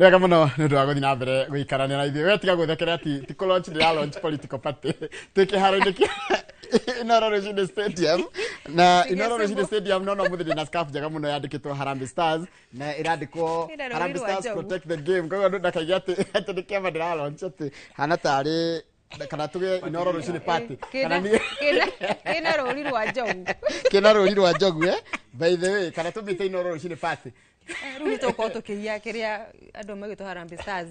Wega muno nĩ ũndũ wa gũthiĩ na mbere gũikarania na ithuĩ. We tiga gwĩthekera, ti kũ launch ndĩra launch political party. Twĩ kĩharo-inĩ kĩa Inoro Rũcinĩ Stadium na Inoro Rũcinĩ Stadium, no mũthĩ ndĩna scarf njega mũno yandĩkĩtwo Harambee Stars na ĩrandĩkwo Ĩna rũũri "Harambee rwa Stars njogu. protect the game". Koguo andũ ndakaige atĩ nĩ kĩama ndĩra launch, atĩ hana tarĩ kana tuge Inoro Rũcinĩ Party kana Kĩna nĩ kĩna rũri rwa njogu. Kĩna rũri rwa njogu. By the way, kana tũmĩte Inoro Rũcinĩ Party. Rĩu nĩ tũgũkorwo tũkĩiya kĩrĩa andũ magĩtwo Harambee Stars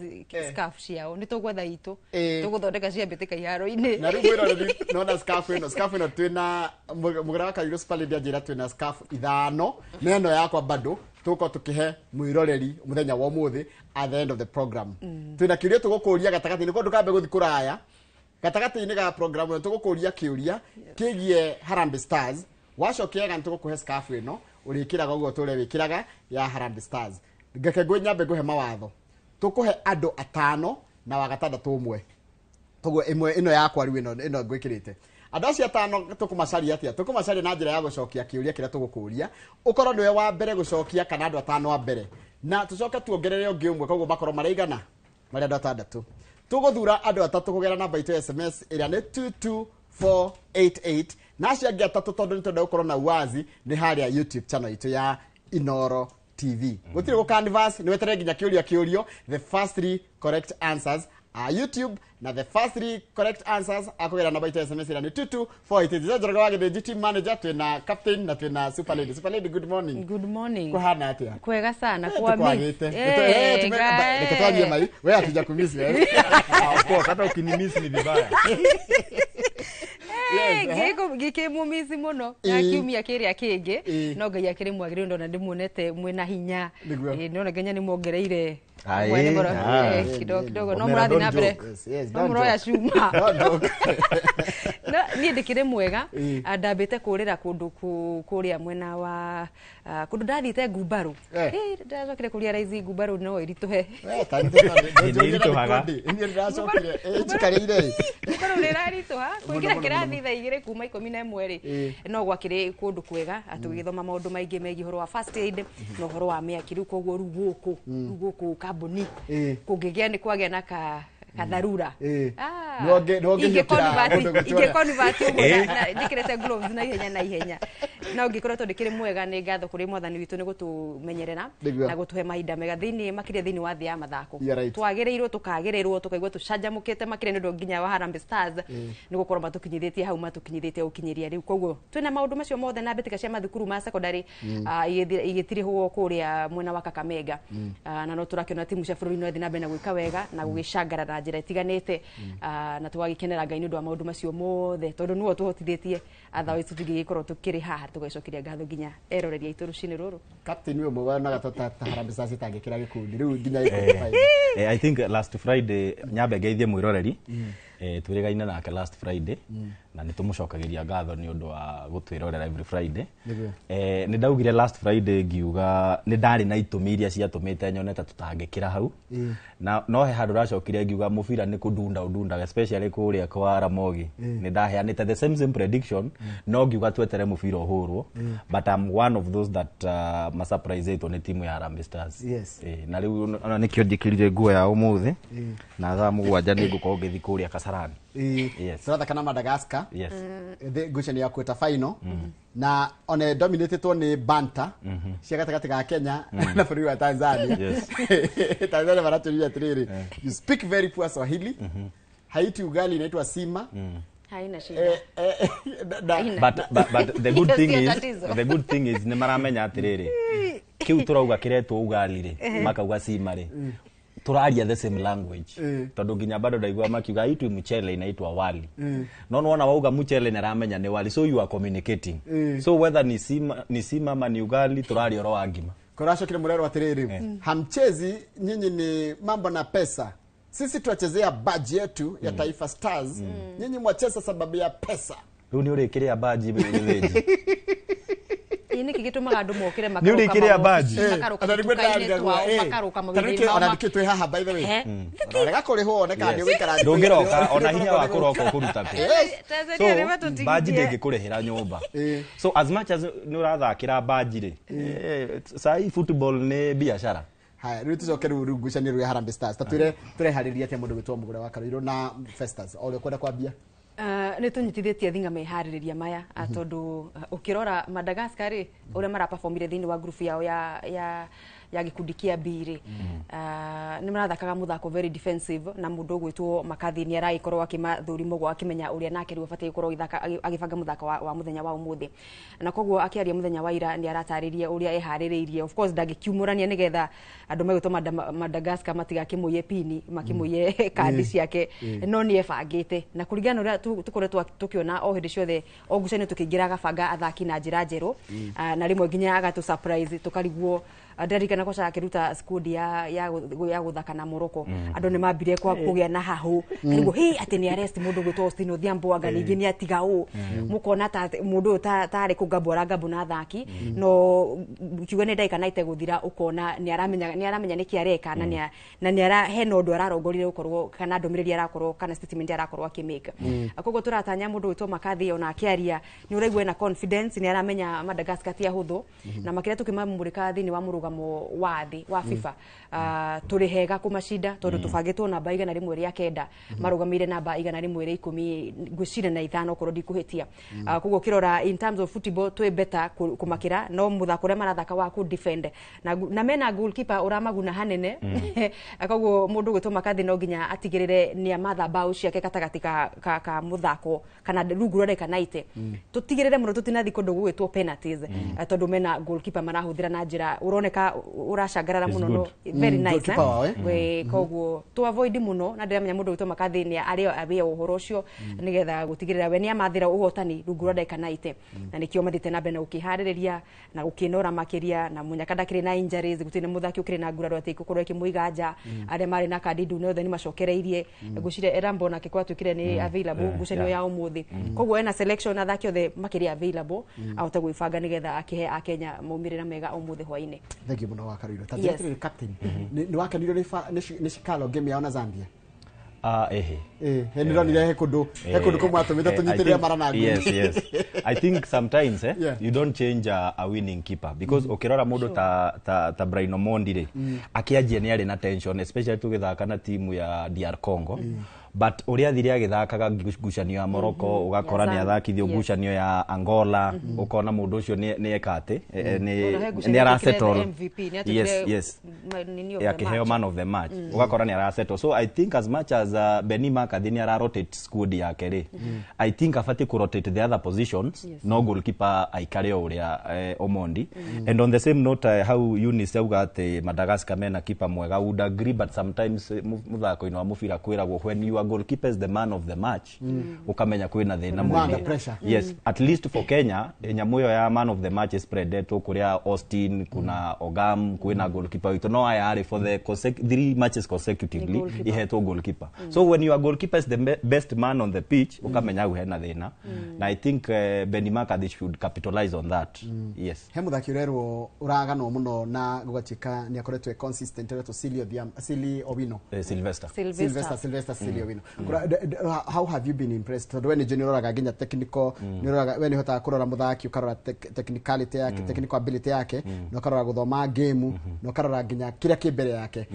scarf ciao, nĩ tũgwetha itũ tũgũthondeka cia mbĩtĩka iharo-inĩ. Na rĩu mwĩroreri, nona scarf ĩno twĩna mũgũra wa Kairũ Super Lady anjĩra twĩna scarf ithano na ĩno yakwa bado tũgũkorwo tũkĩhe mwĩroreri mũthenya wa ũmũthĩ. At the end of the program twĩna kĩũria tũgũkũria gatagatĩ-inĩ, koguo ndũkambe gũthiĩ kũraya. Gatagatĩ-inĩ ga program ĩno tũgũkũria kĩũria kĩgiĩ Harambee Stars. Wacokia wega, nĩ tũgũkũhe scarf ĩno ũrĩkĩraga ũguo tũrĩa wĩkĩraga ya Harambee Stars. Ngeke ngwĩ nyambe ngũhe mawatho. Tũkũhe andũ atano na wa gatandatũ ũmwe, koguo ĩmwe ĩno yakwa rĩu ĩno ngwĩkĩrĩte. Andũ acio atano tũkũmacaria atĩa? Tũkũmacaria na njĩra ya gũcokia kĩũria kĩrĩa tũgũkũria, ũkorwo nĩwe wa mbere gũcokia kana andũ atano a mbere, na tũcoke tuongerere ũngĩ ũmwe, koguo makorwo marĩ igana marĩ andũ atandatũ. Tũgũthura andũ atatũ kũgera namba itũ ya SMS ĩrĩa nĩ 22488, na acio angĩ atatũ, tondũ nĩ twenda gũkorwo na uwazi, nĩ harĩa YouTube channel itũ ya Inoro TV. Gũtirĩ gũ canvas, nĩ weterere nginya kĩũria kĩũrio. The first three correct answers a YouTube na the first three correct answers akũgera namba itũ ya SMS ĩrĩa nĩ 22488. Njoroge wa Gĩthĩnji, team manager, twĩna captain na twĩna Super Lady. Super Lady, good morning. Good morning. Kũhana atĩa? Kwega sana kwa Tukwagĩte. Reke twarie mai we atuja kumisi wewe. Ah, of course, hata ukinimiss ni vibaya. Gĩkĩmũmici mũno na kiumia kĩrĩa kĩngĩ. No Ngai akĩrĩ mwagĩrĩru, ndona ndĩmuonete mwĩna hinya. Nĩguo. Ndona nginya nĩ mwongereire. Aĩ, Mwene ngoro, ah. kidogo kidogo no Omera, mũrathiĩ don't na mbere joke. Yes, no don't mũroya joke. cuma. Don't joke. No, niĩ ndĩkĩrĩ mwega. Ah, ndambĩte kũrĩra kũndũ kũrĩa mwena wa kũndũ ndathiĩte ngumbarũ. Ndacokire kũria raizi ngumbarũ no ĩritũhe. We, ta nĩ Nĩ ĩritũhaga. Niĩ ndĩracokire njikarĩire. Ngumbarũ nĩ ĩraritũha kũingĩra Mũno, mũno, kĩrathi thaa 2 kuma 11 rĩ. No gwakĩrĩ kũndũ kwega, tũgĩthoma maũndũ maingĩ megiĩ ũhoro wa first aid na ũhoro wa mĩaki. Rĩu koguo rĩu gũkũ kambuni kũngĩgĩa nĩ kwagĩa na ka katharura. Ah, No ũngĩhiũkĩra kũndũ gũtwara. Ingĩconvert ũguo na njĩkĩrĩte gloves na ihenya na ihenya, no ngĩkoretwo ndĩkĩrĩ mwega. Nĩ ngatho kũrĩ Mwathani witũ nĩ gũtũmenyerera na gũtũhe mahinda mega thĩinĩ, makĩria thĩinĩ wa thĩ ya mathako. You're right. Twagĩrĩirwo tũkagĩrĩrwo tũkaigua tũcanjamũkĩte makĩria nĩ ũndũ nginya wa Harambee Stars nĩ gũkorwo matũkinyithĩtie hau matũkinyithĩtie gũkinyĩria rĩu. Koguo twĩna maũndũ macio mothe na mbĩtĩka cia mathukuru ma secondary igĩtirihwo kũrĩa mwena wa Kakamega. Na no tũrakĩona timu cia bũrũri no ithiĩ na mbere na gwĩka wega na gũgĩcangara na njĩra ĩtiganĩte. Na tũgagĩkenera Ngai nĩ ũndũ wa maũndũ macio mothe, tondũ nĩwe ũtũhotithĩtie, otherwise tũtingĩgĩkorwo tũkĩrĩ haha. Tũgagĩcokeria ngatho nginya eroreri aitũ rũcinĩ rũrũ. Captain, we ũmwe wonaga ta Harambee Stars itangĩkĩra gĩkundi rĩu nginya 8. I think last Friday, nyambe ngeithie mwĩroreri, twĩrĩgaine nake last Friday na nĩ tũmũcokagĩria ngatho nĩ ũndũ wa gũtwĩrorera every Friday. Nĩguo. Nĩ ndaugire last Friday ngiuga nĩ ndarĩ na itũmi iria ciatũmĩte nyone ta tũtangĩkĩra hau, na no he handũ ndacokire ngiuga mũbira nĩ kũdunda ũdundaga, especially kũrĩa kwa Ramogi. Nĩ ndaheanĩte the same prediction, no ngiuga twetere mũbira ũhũrwo, but I'm one of those that masurprisetwo nĩ timu ya Harambee Stars. Na rĩu ona nĩkĩo njĩkĩrire nguo ya ũmũthĩ, na thaa 7 nĩ ngũkorwo ngĩthiĩ kũrĩa Kasarani. Yes. Tũrathaka na Madagascar. Yes. Ngucanio ya quarter final, na one dominatetwo nĩ banta cia gatagatĩ ga Kenya na bũrũri wa Tanzania. Tanzania maratũria atĩrĩrĩ, "You speak very poor Swahili, haiti ugali, inaitwa sima." Haina shida. Na But the good Hiyo thing sio is tatizo. the good thing is nĩ maramenya atĩrĩrĩ, kĩu tũrauga kĩretwo ugali rĩ, makauga sima rĩ, tũraria the same language, tondũ nginya bado ndaigua makiuga haitwi mchele, inaitwa wali. No nĩwona wauga mchele nĩ aramenya nĩ wali, so you are communicating. So whether ni sima ama ni ugali, tũraria ũhoro wa ngima. Koracokire mũrerwo atĩrĩrĩ, "Hamchezi nyinyi, ni mambo na pesa. Sisi twachezea badge yetu ya Taifa Stars, nyinyi mwacheza sababu ya pesa." Rĩu nĩ ũrĩkĩrĩa baji gĩthĩnji. Ĩ nĩkĩ gĩtũmaga andũ mokĩre Nĩ ũrĩkĩrĩa baji? makarũka Ona nĩguo mĩtuka-inĩ ndĩrarigagwo, twao, makarũka Ta rĩu mawĩra-inĩ mao ona nĩkĩo twĩ haha, by the way. Rega kũrĩhwo one kana nĩ ũgũikara thikũ Ndũngĩroka ona hinya wa kũroka ũkũruta kũ? Tanzania So nĩ matũtigithie. baji ndĩngĩkũrĩhĩra nyũmba. So as much as nĩ ũrathakĩra baji rĩ, sahi football nĩ biashara. Haya, rĩu tũcoke rĩu ngucanio rĩu ya Harambee Stars. Ta twĩre tũreharĩria atĩa mũndũ gwĩtwo Mũgũre wa Karũirũ na Festus. O ũrĩa ũkwenda kwambia. Nĩ tũnyitithĩtie thinga meharĩrĩria maya, tondũ ũkĩrora Madagascar rĩ, ũrĩa maraperformire thĩinĩ wa group yao ya gĩkundi kĩa B rĩ, nĩ marathakaga mũthako very defensive, na mũndũ ũgwĩtwo McCarthy nĩ aragĩkorwo akĩmathũrima ũguo, akĩmenya ũrĩa nake rĩu abatiĩ gũkorwo agĩthaka, agĩbanga mũthako wa mũthenya wa ũmũthĩ. Na koguo akĩaria mũthenya wa ira nĩ aratarĩria ũrĩa eharĩrĩirie. Of course ndangĩkiumũrania nĩgetha andũ megwĩtwo Madagascar matigakĩmũiye pini, makĩmũiye kandi ciake, no nĩ ebangĩte na kũringana na ũrĩa tũkoretwo tũkĩona o hĩndĩ ciothe, o ngucanio tũkĩingĩra agabanga athaki na njĩra njerũ, na rĩmwe nginya agatũ surprise tũkarigwo. Ndirikana kwaca akĩruta squad ya gũthaka na Morocco, andũ nĩ mambire kwa kũgĩa na hahũ, karigwo hi atĩ nĩ arrest mũndũ gwĩtwo Austin Odhiambo, anga ningĩ nĩ atiga ũũ, mũkona ta mũndũ ũyũ tarĩ kũngambwo arangambwo na athaki, no kiuga nĩ ndagĩka 90 gũthira, ũkona nĩ aramenya nĩkĩ areka, na nĩ ara hena ũndũ ararongorire gũkorwo kana ndũmĩrĩri arakorwo kana statement arakorwo akĩmake. Koguo tũratanya mũndũ gwĩtwo McCarthy, ona akĩaria nĩ ũraigua ena confidence, nĩ aramenya Madagascar ti ahũthũ, na makĩria tũkĩmamũrĩka thĩinĩ wa mũrũgamo wa thĩ wa FIFA, tũrĩ hega kũmacinda tondũ tũbangĩtwo namba 109, marũgamĩire namba 115 ngwĩciria okorwo ndikũhĩtia. Koguo ũkĩrora in terms of football twĩ better kũmakĩra, no mũthako ũrĩa marathaka wa kũ defend na mena goalkeeper ũramaguna hanene. Koguo mũndũ gwĩtwo McCarthy no nginya atigĩrĩre nĩ amatha mbaũ ciake gatagatĩ ka mũthako kana rungu rwa ndagĩka 90, tũtigĩrĩre mũno tũtinathi kũndũ gũgwĩtwo penalties, tondũ mena goalkeeper marahũthĩra na njĩra ũroneka ũracangarara He's mũno, no good. very nice. Goalkeeper wao, eh? We koguo tu avoid mũno, na ndĩramenya mũndũ wĩtwo McCarthy nĩ arĩ aware ũhoro ũcio nĩgetha gũtigĩrĩra we nĩ amathĩra ũhotani rungu rwa ndagĩka 90, na nĩkĩo mathiĩte na mbere na gũkĩharĩrĩria na gũkĩnora makĩria. Na mũnyaka ndakĩrĩ na injuries, gũtirĩ na mũthaki ũkĩrĩ na nguraro atĩ gũkorwo ĩkĩmũiga nja. Arĩa marĩ na kandi ndune othe nĩ macokereirie. Ngwĩciria Erambo nake gwatuĩkire nĩ available ngucanio ya ũmũthĩ, koguo ena selection athaki othe makĩrĩ available, ahote gwĩbanga nĩgetha akĩhe akenya maumĩrĩra mega ũmũthĩ hwainĩ. Thank you mũno wa Karũirũ. Ta Yes. njĩra captain. Nĩ wakenirio nĩ Shikalo game yao na Zambia? Ah, ehe. Eh, nĩ ndonire he kũndũ kũmwe atũmĩte tũnyitĩrĩre mara na ngui. Yes. I think sometimes you don't change a winning keeper because ukirora mundu ta Brian Omondi rĩ, akĩanjia nĩ arĩ na tension, especially tũgĩthaka na timu ya DR Congo, but ũrĩa athire agĩthakaga ngucanio ya Morocco, ũgakora nĩ athakithio, ngucanio ya Angola, ũkona mũndũ ũcio nĩ eka atĩ Ona he ngucanio nĩ arasettle. atuĩkire MVP, nĩ atuĩkire nini of the akĩheo match. Man of the match, ũgakora nĩ arasettle. So I think as much as Benny McCarthy nĩ ara rotate squad yake rĩ, I think abatiĩ ku rotate the other positions, no goalkeeper aikare o ũrĩa Omondi. And on the same note, how Eunice auga atĩ Madagascar mena keeper mwega, I would agree, but sometimes mũthako-inĩ wa mũbira kwĩragwo when your goalkeeper is the man of the match, ũkamenya kwĩna thĩna Under mũingĩ. pressure. Yes, at least for Kenya, nyamũ ĩyo ya man of the match spreadetwo kũrĩa Austin, kuna Ogam, kwĩna goalkeeper witũ, no aya arĩ for the three matches consecutively Ni goalkeeper. ihetwo goalkeeper. So when your goalkeeper is the best man on the pitch, ukamenya hau hena thĩna, na I think Benny McCarthy should capitalize on that. Yes. He muthaki urerwo uraganwo muno na gugatuika ni akoretwo e consistent, aretwo Silly Odhiambo, Silly Owino. Sylvester. Sylvester. Sylvester Silly Owino. How have you been impressed? Tondu we nĩ ũroraga nginya technical, nĩ ũroraga, we nĩ ũhotaga kũrora mũthaki, ũkarora technicality yake, technical ability yake, na ũkarora gũthoma game, na ũkarora nginya kĩrĩa kĩ mbere yake.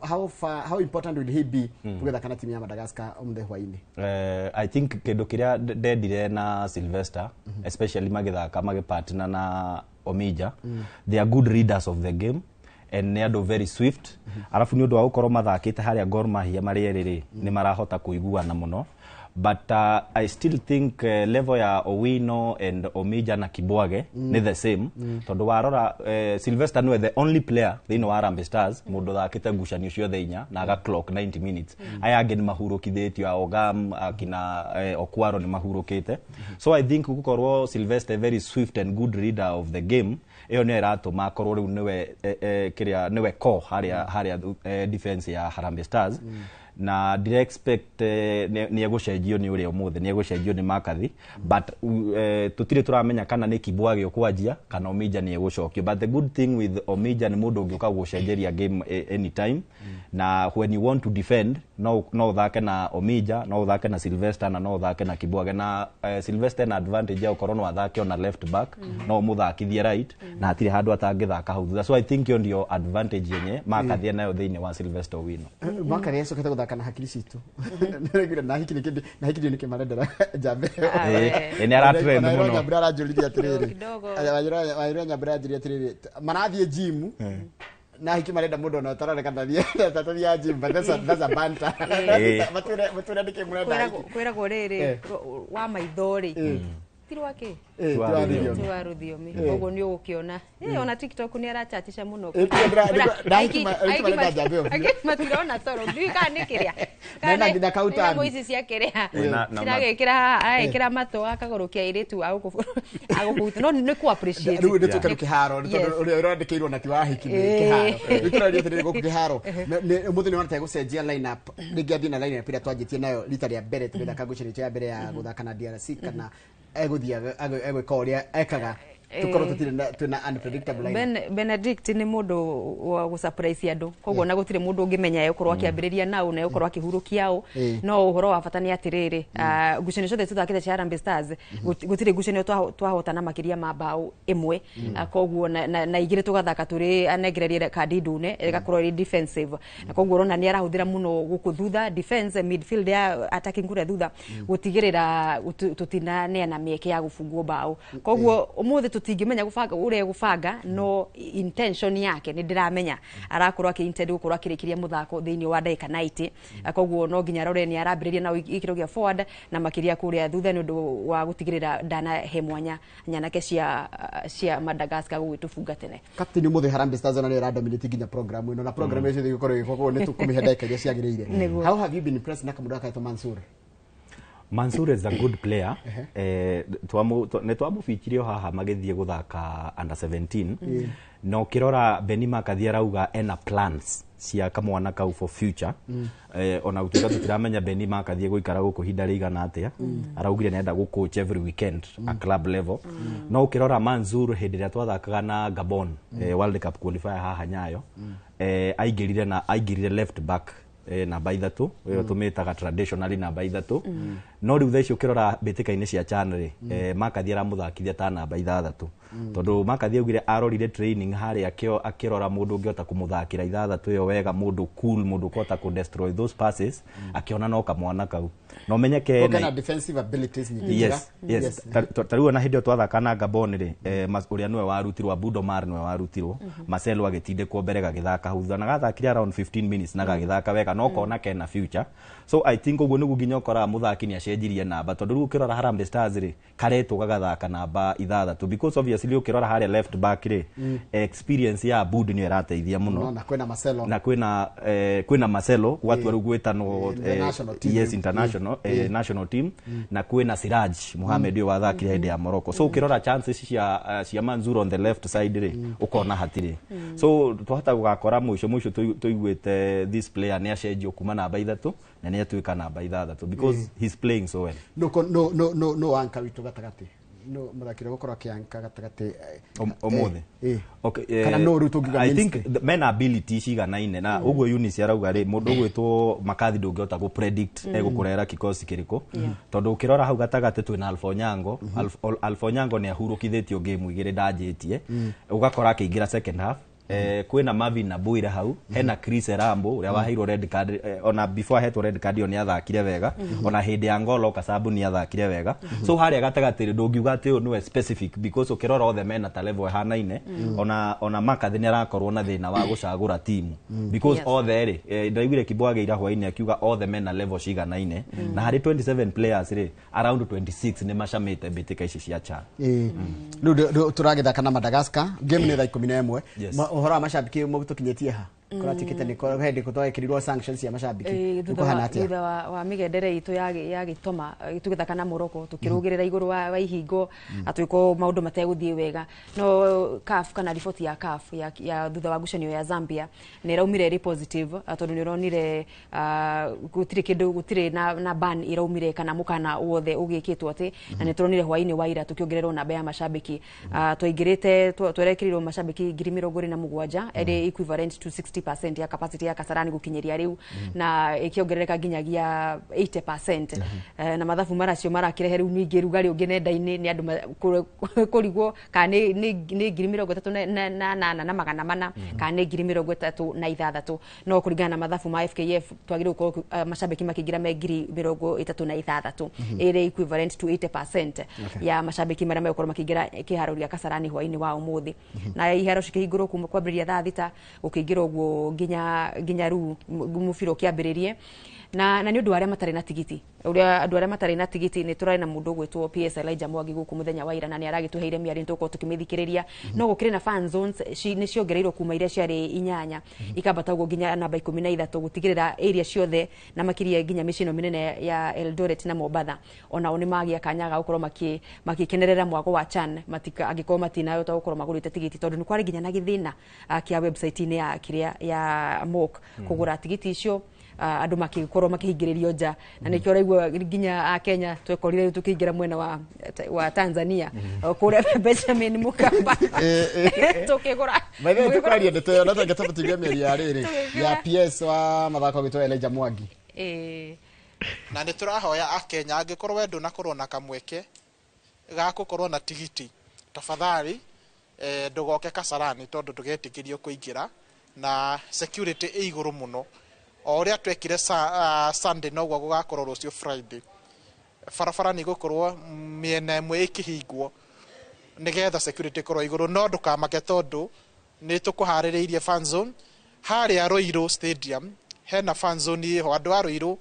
How far, how important will he be tũgĩthaka na timu ya Madagascar ũmũthĩ hwainĩ? I think kindu kiria ndendire na Sylvester, especially magithaka magipartner na Omija, they are good readers of the game and nĩ andũ very swift. Arabu nĩ ũndũ wa gũkorwo mathakĩte harĩa Gor Mahia marĩ erĩ rĩ, nĩ marahota kũiguana mũno. But I still think level ya Owino and Omija na Kibwage nĩ the same, tondũ warora Sylvester nĩwe the only player thĩinĩ wa Harambee Stars mũndũ ũthakĩte ngucanio ciothe inya na aga clock 90 minutes. Aya angĩ nĩ mahurũkithĩtio, a Ogam akina Okwaro nĩ mahurũkĩte. So I think gũkorwo Sylvester very swift and good reader of the game, ĩyo nĩyo ĩratũma akorwo rĩu nĩwe kĩrĩa nĩwe core harĩa defense ya Harambee Stars. Na ndira expect nĩ egũcenjio nĩ ũrĩa ũmũthĩ nĩ egũcenjio nĩ McCarthy, but tũtirĩ tũramenya kana nĩ Kibwage ũkwanjia kana Omija nĩ egũcokio. But the good thing with Omija nĩ mũndũ ũngĩũka gũcenjeria game anytime. Na when you want to defend, no uthake na Omija, no uthake na Sylvester, na no uthake na Kibwage. Na Sylvester na advantage ya ukorwo no athake ona left back, no muthakithie right, na hatirĩ handũ atangĩthaka hau thutha. So I think iyo ndio advantage yenye makathie nayo thĩinĩ wa Sylvester Owino. Mwaka rĩa cokete gũthaka na hakiri citũ. Nĩregire na hiki nĩkĩ na hiki nĩkĩ marendera njambe. Nĩ aratrend mũno. Nyambura aranjũririe atĩrĩrĩ. Kidogo. Wairũ Nyambura aranjũririe atĩrĩrĩ, marathiĩ gym na hiki marenda mũndũ ona ũtaroneka ndathiaga gym, but that's a banter. Matwĩre nĩkĩ mũrenda hiki. Kwĩragwo rĩrĩ wa maitho rĩ ti rwake, Ti wa rũthiomi. Ti wa rũthiomi. Koguo nĩ ũgũkĩona ona TikTok nĩ arachatisha mũno. Na hiki marenda njambe ĩyo biũ. Angĩ matirona toro, ndiũĩ kana nĩ kĩrĩa. Mena nginya kautani. Nyamũ ici cia kĩrĩa Na ciragĩkĩra haha, aragĩkĩra matũ akagũrũkia airĩtu a gũkũ no nĩ kũ appreciate. Rĩu nĩ tũke kĩharo, nĩ tondũ ũrĩa ũrandĩkĩirwo na ti wa hiki nĩ kĩharo. Rĩu tũraria atĩrĩrĩ, gũkũ kĩharo ũmũthĩ nĩ wonete gũcenjia line up, rĩngĩ athiĩ na line up ĩrĩa twanjĩtie nayo rita rĩa mbere tũgĩthaka ngucanio itũ ya mbere ya gũthaka na DRC, kana egũthiĩ egwĩka ũrĩa ekaga, tũkorwo tũtirĩ na twĩna unpredictable line? Benedict nĩ mũndũ wa gũsurprise andũ, koguo na gũtirĩ mũndũ ũngĩmenya egũkorwo akĩambĩrĩria nau na egũkorwo akĩhurũkia ũ. No ũhoro wa bata nĩ atĩrĩrĩ, ngucanio ciothe tũthakĩte cia Harambee Stars, gũtirĩ ngucanio twahotana makĩria ma mbaũ 1. Koguo na 2 tũgathaka tũrĩ anengererie kandi ndune, ĩgakorwo ĩrĩ defensive, na koguo ũrona nĩ arahũthĩra mũno gũkũ thutha, defense, midfield ya attacking kũrĩa thutha, gũtigĩrĩra tũtinaneana mĩeke ya gũbungwo mbaũ. Koguo ũmũthĩ tũtingĩmenya gũbanga ũrĩa egũbanga, no intention yake nĩ ndĩramenya arakorwo akĩ intend gũkorwo akĩrĩkĩria mũthako thĩinĩ wa ndagĩka 90. Koguo no nginya arore nĩ arambĩrĩria na gĩkĩro gĩa forward na makĩria kũrĩa thutha, nĩ ũndũ wa gũtigĩrĩra ndanahe mwanya nyanake cia Madagascar gũgĩtũbunga tene. Captain, ũmũthĩ Harambee Stars ona nĩyo ĩradominate nginya program ĩno, na program ĩcio ĩgũkorwo ĩgĩkwo, koguo nĩ tũkũmĩhe ndagĩka iria ciagĩrĩire. Nĩguo. How have you been impressed na kamũndũ gaka Mansour? Mansour is a good player. Nĩ twamũbikirie o haha magĩthiĩ gũthaka under 17, na ũkĩrora Benny McCarthy arauga ena plans cia kamwana kau for future. Ona gũtuĩka tũtiramenya Benny McCarthy gũikara gũkũ ihinda rĩigana atĩa, araugire nĩenda gũ coach every weekend a club level. No ũkĩrora Mansour, hĩndĩ ĩrĩa twathakaga na Gabon, World Cup qualifier haha Nyayo, aingĩrire left back, namba 3 ĩyo tũmĩtaga traditionally namba 3. No rĩu thaa ici ũkĩrora mbĩtĩka-inĩ cia CHAN rĩ, McCarthy aramũthakithia ta namba 6, tondũ McCarthy augire arorire training harĩa akĩrora mũndũ ũngĩhota kũmũthakĩra 6 ĩyo wega, mũndũ cool, mũndũ ũkũhota kũ destroy those passes, akĩona no kamwana kau na ũmenyeke Kena defensive abilities nyingĩ njega. Yes. Ta rĩu ona hĩndĩ ĩyo twathaka na Gabon rĩ, ũrĩa nĩwe warutirwo, Abud Omar nĩwe warutirwo, Marcelo agĩtindĩkwo mbere gagĩthaka hau thutha na gathakire around 15 minutes na gagĩthaka wega, no kona kena future. So I think ũguo nĩguo nginya ũkoraga mũthaki nĩ acenjirie namba, tondũ rĩu ũkĩrora Harambee Stars rĩ, karetwo gagathaka namba 6, because obviously ũkĩrora harĩa left back rĩ, experience ya Abud nĩyo ĩrateithia mũno. No, na kwĩna Marcelo. Na kwĩna Marcelo gwatua rĩu gwĩtanwo The national team. Yes, international, national team. Na kwĩna Siraj Mohamed ũyũ wathakire hĩndĩ ya Morocco. So ũkĩrora chances cia Manzur on the left side rĩ, ũkona hatirĩ. So twahota gũgakora mũico mũico tũiguĩte this player nĩ acenjio kuma namba 3 na nĩ atuĩka namba 6, because he's playing so well. No anka witũ gatagatĩ, no mũthaki ũrĩa gũkorwo akĩanka gatagatĩ Ũmũthĩ? Okay, Kana no rĩu tũngiuga I think mainstay? Mena ability ciganaine, na ũguo Eunice arauga rĩ, mũndũ ũgwĩtwo McCarthy ndũngĩhota gũ predict egũkũrehera kikosi kĩrĩkũ, tondũ ũkĩrora hau gatagatĩ twĩna Alpha Onyango. Alpha Onyango nĩ ahurũkithĩtio game 2 ndanjĩtie, ũgakora akĩingĩra second half. Kwĩna Marvin na Boire hau, hena Chris Erambo ũrĩa waheirwo red card. Ona before ahetwo red card ĩyo nĩ athakire wega, ona hĩndĩ ya Ngolo Kasabu nĩ athakire wega. So harĩa gatagatĩ rĩ, ndũngiuga atĩ ũyũ nĩwe specific, because ũkĩrora othe mena ta level ĩhanaine. Ona McCarthy nĩ arakorwo na thĩna wa gũcagũra timu, because othe rĩ, ndaiguire Kibwage ira hwainĩ akiuga othe mena level ciganaine, na harĩ 27 players rĩ, around 26 nĩ macamĩte mbĩtĩka ici cia CHAN. Rĩu tũragĩthaka na Madagascar, game nĩ thaa 11. Yes. Ũhoro wa macambĩki mũtũkinyĩtie ha kũratuĩkĩte nĩ hĩndĩ kũ twekĩrirwo sanctions cia macambĩki? Thutha Kũhana wa, atĩa? Thutha wa mĩgendere itũ ya gĩtoma, tũgĩthaka na Morocco, tũkĩrũgĩrĩra igũrũ wa ihingo atwĩko maũndũ mategũthiĩ wega. No CAF, kana riboti ya CAF ya thutha wa ngucanio ya Zambia nĩ ĩraumire ĩrĩ positive, tondũ nĩ ũronire, gũtirĩ kĩndũ, gũtirĩ na ban ĩraumire kana mũkana wothe ũgĩkĩtwo atĩ. Na nĩ tũronire hwainĩ wa ira tũkĩongererwo namba ya macambĩki. Twaingĩrĩte twerekĩrirwo macambĩki 27,000, ĩrĩ equivalent to 60% ya capacity ya Kasarani gukinyiria riu, na ikiongerereka nginyagia 80%. Na mathabu maracio marakirehe riu ningi rugari ungi nenda-ini ni andu kurigwo kana ni 38 na 400 kana ni 36, no kuringana na mathabu ma FKF twagire gukorwo mashabiki makiingira me 36, iri equivalent to 80% ya mashabiki maria megukorwo makiingira kiharo gia Kasarani hwaini wa umuthi. Na iharo cikihingurwo kuma kwambiriria thaa 6 gukiingira uguo nginya riu mubira ukiambiririe. Na ni undu aria matari na tigiti, uria andu aria matari na tigiti ni turari na mundu gwitwo PS Elijah Mwangi guku muthenya wa ira, na ni aragituheire miario tukorwo tukimithikiriria. No gukiri na fan zones ni ciongereirwo kuma iria ciari 8 ikambata uguo nginya namba 13, gutigirira area ciothe na makiria nginya mĩciĩ ĩno mĩnene ya Eldoret na Mombatha onao ni magia kanya ga gukorwo makikenerera mwago wa CHAN matika angikorwo matinahota gukorwo magurite tigiti, tondu ni kwari nginya na githina kia website-ini ya kiria ya MOC kugura tigiti icio, andu makikorwo makihingiririo nja, na nikio raigua nginya a Kenya twekorire riu tukiingira mwena wa Tanzania kuria Benjamin Mkapa tukigura. By the way, tukwaria ndeto ĩyo, no tũngĩtũbatirie mĩario ya rĩrĩ ya PS wa mathako gwĩtwo Elijah Mwangi. Na nĩ tũrahoya akenya, angĩkorwo we ndũnakorwo na kamweke ga gũkorwo na tigiti, tafadhali ndũgoke Kasarani tondũ ndũgetĩkĩrio kũingĩra, na security ĩ igũrũ mũno. O ũrĩa twekire Sunday noguo gũgakorwo rũciũ Friday. Barabara nĩ igũkorwo mĩena ĩmwe ĩkĩhingwo nĩgetha security ĩkorwo igũrũ, no ndũkamake tondũ nĩ tũkũharĩrĩirie fan zone harĩa Ruiru Stadium. Hena fan zone ĩho, andũ a Ruiru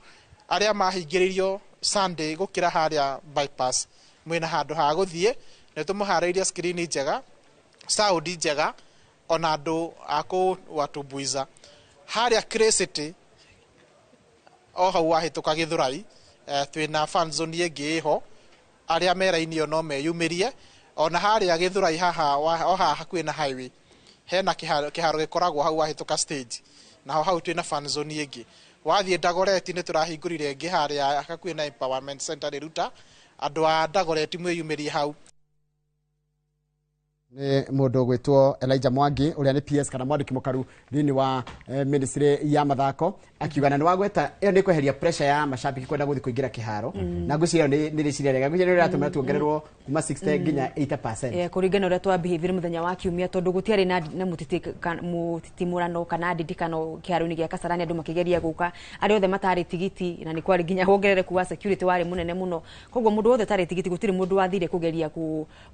arĩa mahingĩrĩirio Sunday gũkĩra harĩa bypass, mwĩna handũ ha gũthiĩ. Nĩ tũmũharĩrĩirie screen njega, sound njega, ona andũ a kũwatumbuiza. Harĩa Clay City o hau wahĩtũka Gĩthũrai, twĩna fan zone ĩngĩ ĩho, arĩa me raini ĩyo no meyumĩrie. Ona harĩa Gĩthũrai haha o haha hakuhĩ na highway hena kĩharo gĩkoragwo hau wahĩtũka stage, naho hau twĩna fan zone ĩngĩ. Wathiĩ Dagoretti nĩ tũrahingũrire ĩngĩ harĩa hakuhĩ na Empowerment Center Riruta, andũ a Dagoretti mwĩyumĩrie hau. Nĩ mũndũ gwĩtwo Elijah Mwangi ũrĩa nĩ PS kana mwandĩki mũkaru thĩinĩ wa ministry ya mathako, akiuga na nĩ wagweta ĩyo nĩ kweheria pressure ya mashabiki kwenda gũthiĩ kũingĩra kĩharo, na ngwĩciria ĩyo nĩ rĩciria rĩega. Ngwĩciria nĩ rĩratũmĩra tuongererwo kuma 60 nginya 80%. Kũringana ũrĩa twabehave mũthenya wa kiumia, tondũ gũtiarĩ na mũtitimũrano kana ndindikano kĩharo-inĩ gĩa Kasarani, andũ makĩgeria gũka arĩa othe matarĩ tigiti, na nĩ kwarĩ nginya wongerereku wa security warĩ mũnene mũno. Koguo mũndũ wothe ũtarĩ tigiti gũtirĩ mũndũ wathire kũgeria